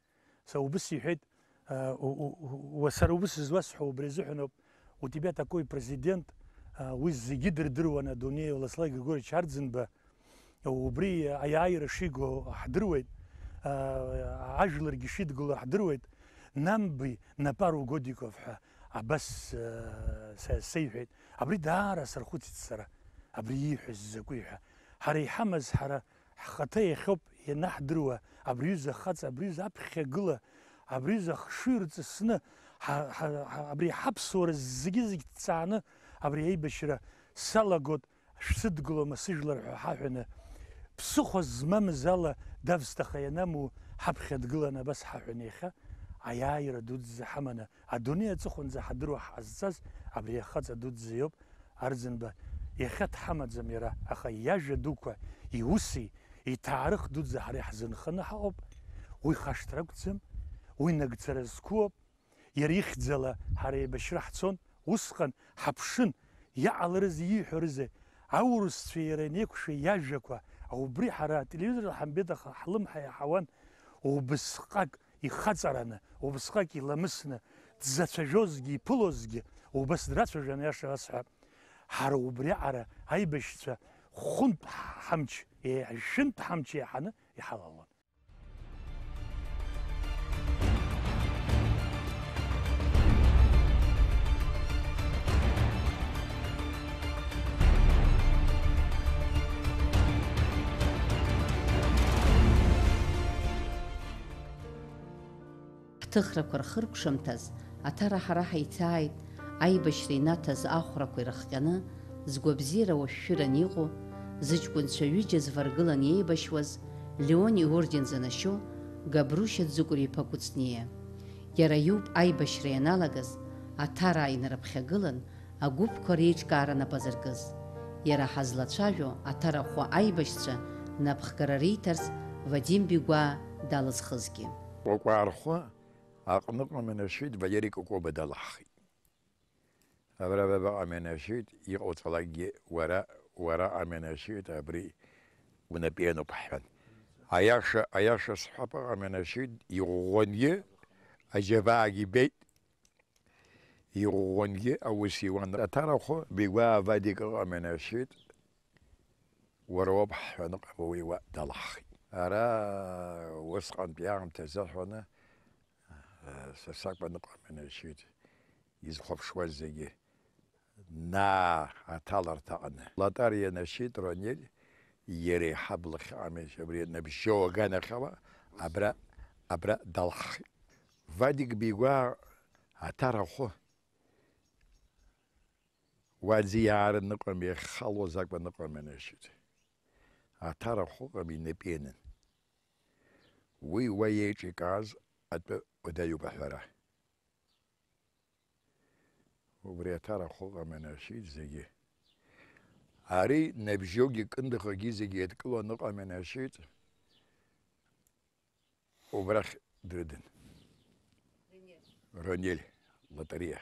Са убыс иҳәеит, аа, у, у, у, уа сара убыс зуасҳәо убри азыҳәаноуп, у тебя такой президент, аа, уи зегьы дырдыруан адунеи, Владислав Григорьевич Арӡынба, убри аиааира шиго ҳдыруеит, аа, ажәларгьы шидгыло ҳдыруеит, нам бы на пару годиков ҳәа абас, аа, са, сеиҳәеит. Абри даара сархәыцит сара. Абри ииҳәаз закәи ҳәа. Ҳара иҳамаз, ҳара ҳхаҭа иахьоуп ианаҳдыруа, абри ҩыза хаҵа, абри ҩыза аԥхьагыла, абри ҩыза ахшыҩ рҵысны, ҳа, ҳа, ҳа, абри ҳаԥсуара зегьы-зегь ҭҵааны абри аибашьра салагот, шәсыдгылома сыжәлар ҳәа ҳаҳәаны, ԥсыхәа змамыз ала давсҭаха ианаму ҳаԥхьа дгыланы абас ҳаҳәаны иахьа аиааира дуӡӡа ҳаманы, Адунеи аҵыхәанӡа ҳадыруа ҳҟазҵаз абри ахаҵа дуӡӡа иоуп, Арӡынба. Иахьа дҳамаӡам иара, аха иажәа дуқәа, иуси, иҭаарых дуӡӡа ҳара иаҳзынханы ҳаҟоуп. Уи хашҭра акәӡам, уи нагӡара зқәуп. Иара ихьӡала ҳара еибашьра ҳцон, усҟан ҳаԥшын, иҟаларызеи, ииҳәарызеи. Аурысцәа иара инеиқәшәа иажәақәа, убри ҳара ателевизорла ҳамбеит, аха ҳлымҳа иаҳауан, убысҟак ихаҵараны, убысҟак иламысны, дзацәажәозгьы, иԥылозгьы, убас драцәажәон, аиаша расҳәап. Ҳара убриаҟара аибашьцәа хәынтә ҳамч, е-, шәынтә ҳамч еиҳаны иҳалалон. Ҳҭыхрақәа рхыркәшамҭаз, Аҭара ҳара ҳаиҭааит, аибашьра инаҭаз ахәрақәа ирыхҟьаны, згәабзиара уашәшәыран иҟоу, зыҷкәынцәа ҩыџьа зваргылан иеибашьуаз, Леон иорден занашьоу Габрушьа Ӡыкәыр-иԥа Кәыҵниа. Иара иоуп аибашьра ианалагаз, Аҭараа инарыԥхьагылан, агәыԥқәа реиҿкаара нап азыркыз. Иара ҳазлацәажәо Аҭарахәы аибашьцәа напхгара риҭарц Вадим Бигәаа далызхызгьы. Кәакәаа рхәы аҟныҟа Менашьит Валери Кокоба далаҳхит. Абра бабаҟа Менашьит, иҟауҵалакгьы уара, уара Менашьит, абри унапы иануп ҳҳәан. Аиаша, аиаша сҳәап, аҟа Менашьит, иӷәӷәангьы аџьабаагьы ибеит. Иӷәӷәангьы аус иуан. Аҭарахәы Бигәаа Вадик ыҟами, Нашьит, уара уоуп ҳҳәан, ыҟами, уи уа далаҳхит. Ара усҟантәи аамҭа азыҳәаны, э, са сакәын, ыҟами, Нашьит, изхәаԥшуаз зегьы, наа аҭаларҭа аҟны. Лотариа Нашьит Ронель иара иҳабла хьаамеишь абри набжьоу аганахьала абра, абра далаҳхит. Вадик Бигәаа аҭарахәы уа аӡы иаарын ыҟами, иахьхалоз акәын ыҟами, Нашьит. Аҭарахә ыҟами, инапы ианын. Уи уа еиҿикааз атәы уадаҩуп аҳәара. Убри аҭарахә ыҟами, Нашьит, зегьы. Ари набжьоугьы кындыӷгьы зегьы еидкыланы ыҟами, Нашьит. Убрахь дрыдын. Ронель, Лотариа.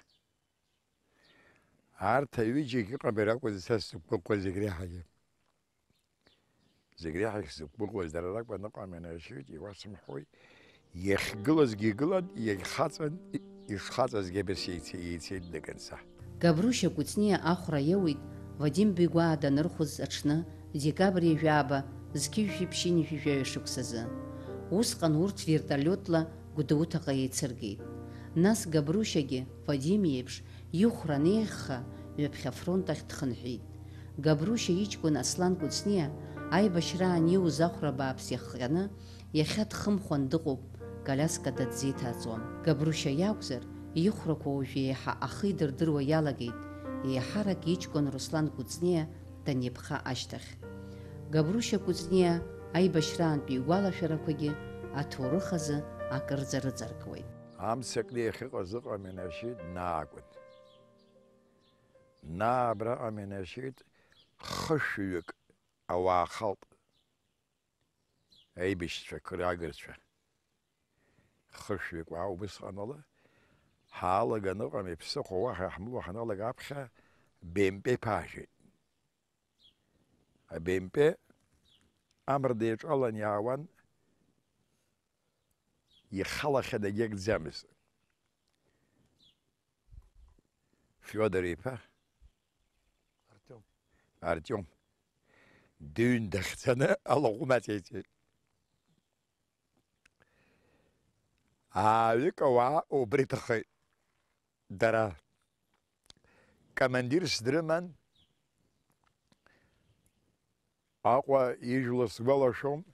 Арҭ аҩыџьагь ыҟами ракәын са сзықәгәыӷуа зегь реиҳагьы. Зегь реиҳагь сзықәгәыӷуаз дара ракәын, ыҟами, Нашьит, иуасымҳәои. Иахьгылазгьы игылан, иагьхаҵан, и-, ишхаҵазгьы абас еице-, еицеит дагынса. Габрушьа Кәыҵниа ахәра иауит Вадим Бигәаа данырхәыз аҽны, декабр ҩажәааба, зқьи жәшәи ԥшьынҩажәи жәаҩа шықәсазы. Усҟан урҭ вертолиотла Гәдоуҭаҟа еицыргеит. Нас Габрушьагьы, Вадим иеиԥш, ихәра анеиӷьха, ҩаԥхьа афронт ахь дхынҳәит. Габрушьа иҷкәын Аслан Кәыҵниа аибашьраан ииуз ахәра бааԥс иахҟьаны, иахьа дхымхәан дыҟоуп, колиаскада дзеиҭаҵуам. Габрушьа иакәзар, ихәрақәа уажәы еиҳа ахы идырдыруа иалагеит, еиҳарак иҷкәын Руслан Кәыҵниа даниԥха ашьҭахь. Габрушьа Кәыҵниа аибашьраантәи игәалашәарақәагьы аҭоурых азы акырӡа рыҵаркуеит. Амца кны иахьыҟаз ыҟами, Нашьит, наа акәын. Наа абраҟа, Менашьит, хышәҩык ауаа халт, аибашьцәа, қыра агырцәа. Хышәҩык уаа убысҟан ала, ҳаалаган ыҟами, ԥсыхәа уаҳа иаҳмоуа ҳаналага аԥхьа Бемпе ԥаажәеит. Абемпе амра деиҿалан иаауан, ихалахьан, егьагӡамызт. Фиодор иԥа Артиом. Артиом дыҩн дахьӡаны алаӷәымаҵ еиҵеит. Ааҩык ауаа убри ҭахеит. Дара командирс дрыман, Аҟәа ижәла сгәалашәом,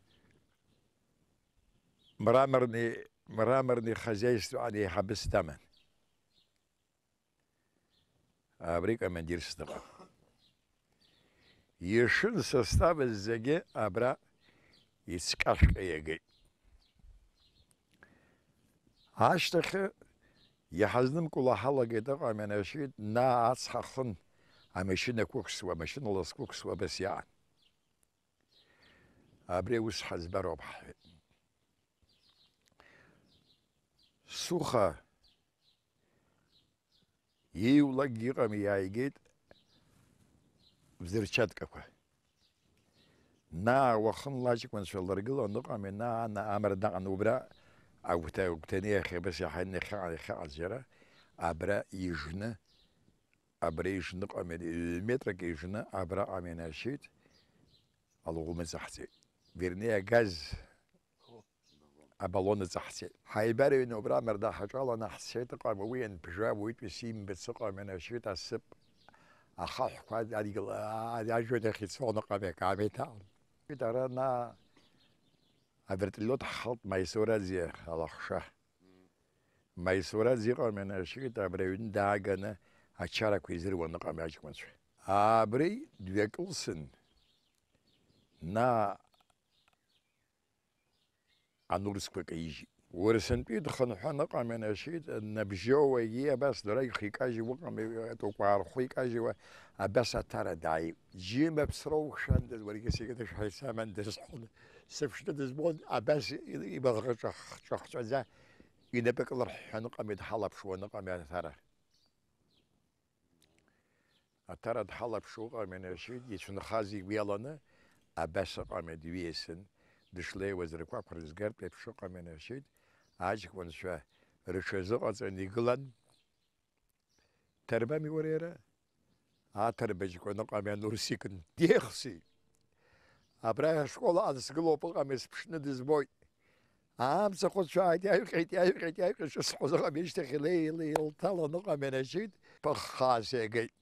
мраморный, мраморный хозяйство аиҳабыс даман. Абри командирс дыҟан. Ишын составыз зегьы абра ицҟьашәҟьа иагеит. Ашьҭахьы иҳазнымкыло ҳалагеит, ыҟами, Нашьит, наа ацҳа хын, амашьына қәықсуа, амашьынала зқәықсуа абас иаан. Абри аус ҳазбароуп ҳҳәеит. Суха ииулакгьы ыҟами, иааигеит взрывчаткақәа. Наа уахынла аҷкәынцәа ларгылан ыҟами, наа, наа, амра даҟан убра агәҭа, агәҭаны иахьа абас иаҳа иахьаҟа-, иахьаҟаз џьара, абра ижны, абра ижны ыҟами, ҩ-, метрак ижны абраҟа инашьит, алаӷәымаҵ аҳҵеит. Вернее, агаз абаллон ыҵаҳҵеит. Ҳаибарыҩны убра амарда ҳаҿаланы ҳцеит, ыҟами, уи ианԥжәа, уаҩытәыс имбац ыҟами, инашьит асып, ахаҳәқәа адгьыл, а-, а-, ажәҩан ахь ицон ыҟами, акаамеҭ аан. Ара на авертолиот ҳхалт Маисураӡе алахша. Маисураӡе иҟами, инашьит, абри аҩны дааганы ачарақәа изыруан ыҟами аҷкәынцәа. Абри дҩакылсын, на анурсқәа каижьит. Уарсынтәи дхынҳәын ыҟами, нашьит, набжьоуагьы абас дара ихикажьуа ыҟами, атәақәа аархәикажьуа, абас Аҭара дааит. Џьыма ԥсроу шәандаз, уаргьы сигада шәҳәа исамандаз ҳәа сыԥшны дызбон, абас ибаӷра ҿахҵәаӡа инапы кылырҳәҳәаны ыҟами, дҳалаԥшуан ыҟами Аҭара. Аҭара дҳалаԥшуа ыҟами, нашьит, ицәынхаз игәы иаланы, абас ыҟами, дҩеисын, дышлеиуаз рқәақәра згартә еиԥш ыҟами, нашьит, аҷкәынцәа рыҽазыҟаҵаны игылан. Ҭарбами уара иара? Аҭарбаџьқәа ныҟами анурсик деихси. Абра ашкол аан сгылоуп, ыҟами, сыԥшны дызбоит. Амца хәыцәааит, иаҩҟьеит, иаҩҟьеит, иаҩҟьеит, шысҳәоз ыҟами, ишьҭахь илеи-, илеи-, илҭалон ыҟами, нашьит, ԥыххаа сеигеит.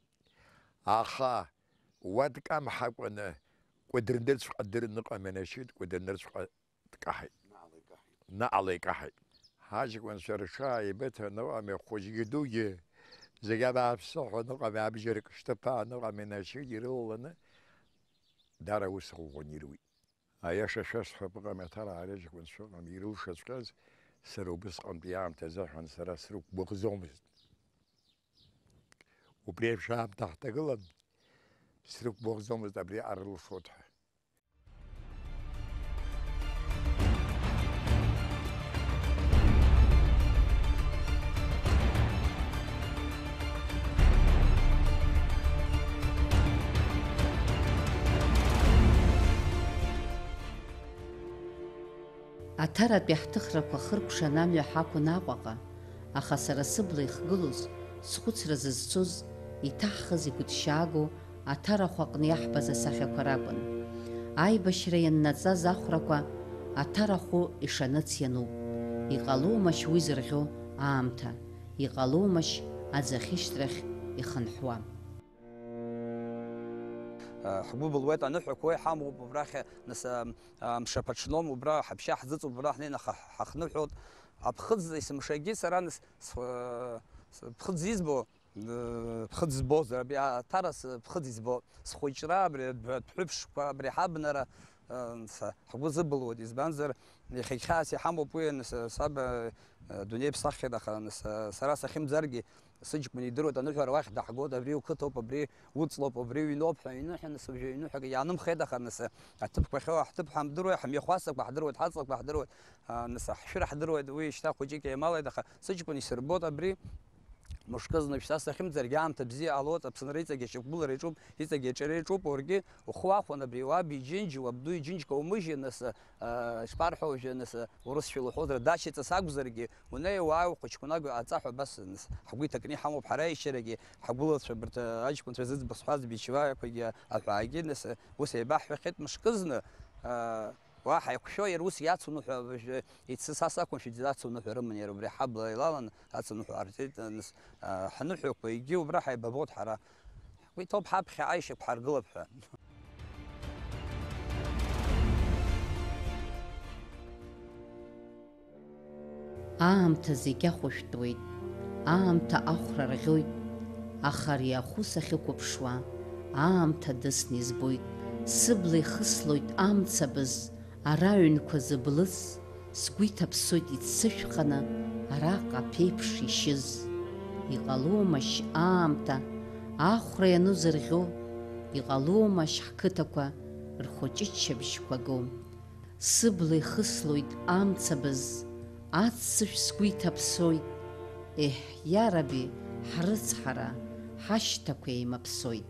Аха уа дкамҳакәаны, Кәыдырныцәҟа дырны ыҟами, нашьит, Кәыдырныцәҟа дкаҳаит. Наҟ-, наҟ-, икаҳаит. Ҳаҷкәынцәа рҽааибыҭаны ыҟами, хәыҷгьы дугьы, зегь абааԥсы ҳәа ныҟами, абџьарк шьҭыԥааны ыҟами, нашьит, ирылаланы, даара ус ӷәӷәаны ируит. Аиаша шәасҳәап, ыҟами, Аҭара ари аҷкәынцәа ыҟами, ирылшаҵәҟьаз, сара убысҟантәи аамҭазы аҳәан, сара срықәгәыӷӡомызт. Убри еиԥш аамҭа ҳҭагылан, срықәгәыӷӡомызт абри арылшоит ҳәа. Аҭаратәи ҳҭыхрақәа хыркәшан амҩа ҳақәын Аҟәаҟа, аха сара сыбла ихгылоз, схәыцра зызцоз, иҭаҳхыз игәыҭшьаагоу Аҭарахә аҟны иаҳбаз асахьақәа ракәын. Аибашьра ианнаҵаз ахәрақәа Аҭарахәы ишаныц иануп. Иҟаломашь уи зырӷьо аамҭа? Иҟаломашь аӡахьышьҭрахь ихынҳәуа? Ҳгәы былуеит, аныҳәақәа уи ҳамоуп, убрахь, нас, а, а, мшаԥаҽном, убра ҳаԥшьа ҳзыҵоуп, убра ҳнеины ҳа-, ҳахныҳәоит. Аԥхыӡ есымшагьы сара, нас, с-, с-, ԥхыӡ избо, э, ԥхыӡ збозар, абри аҭара с-, ԥхыӡ избо, схәыҷра, абри адәҳәыԥшқәа, абри ҳабнара, э, с-, ҳгәы зыбылуеит, избанзар, иахьагь хьаас иҳамоуп уи, нас, саб, э, дунеи ԥсаххьеит, аха, нас, сара сахьымӡаргьы, сыҷкәын идыруеит, аныҳәара уахь даҳгоит, абри уқыҭоуп, абри уҵлоуп, абри уҩноуп ҳәа, иныҳәа, нас, уажәы аҩныҳәагьы иаанымхеит, аха, нас, аҭыԥқәа ахьоу ҳҭыԥ ҳамдыруеит, ҳмҩахәасҭақәа ҳдыруеит, ҳаҵлақәа ҳдыруеит, а, нас, ҳшәыра ҳдыруеит, уи шьҭа хәыҷык еималеит, аха сыҷкәын исырбоит абри, мышкызны шьҭа сахьымӡаргьы аамҭа бзиа ҟалоит, Аԥсынра иҵегь ашьақәгылара иаҿуп, иҵегь аҿиара иаҿуп, уаргьы ухы уахәон абри уаб иџьынџь, уабду иџьынџьқәа умыжьын, нас, а, ишԥарҳәо уажәы, нас, урысшәа луҳәозар, дачаҵас акәзаргьы, унеи уааи ухәыҷқәа агәаҟ-ааҵаҳәа абас, нас, ҳгәы иҭакны иҳамоуп ҳара иашьцәарагьы, ҳгәылацәа абарҭ аҷкәынцәа зыӡбахә сҳәаз Бичеваиақәагьы аҳәаагьы, нас, ус еибаҳҳәахьеит мышкызны, а, уа ҳаиқәшәо иара ус иацуныҳәа, уажәы иацы са сақәымшәеит, иацуныҳәа рыман иара убри ҳабла еилалан, ацуныҳәа ҟарҵеит, нас, а, ҳныҳәақәа егьи убра ҳаибабоит ҳара. Ҳгәы иҭоуп ҳаԥхьаҟа ишьақәҳаргылап ҳәа. Аамҭа зегь ахәышәтәуеит, аамҭа ахәра рӷьоит, аха ари ахәы сахьықәыԥшуа, аамҭа дысны избоит, сыбла ихыслоит амцабз, ара аҩнқәа зыблыз, сгәы иҭаԥсоит иццышәханы араҟа аԥеиԥш ишьыз. Иҟаломашь аамҭа ахәра иану зырӷьо, иҟаломашь ҳқыҭақәа рхәыҷы ччабжьқәа го? Сыбла ихыслоит амцабз, аццышә сгәы иҭаԥсоит. Еҳ, иараби, ҳрыцҳара, ҳашьҭақәа еимаԥсоит.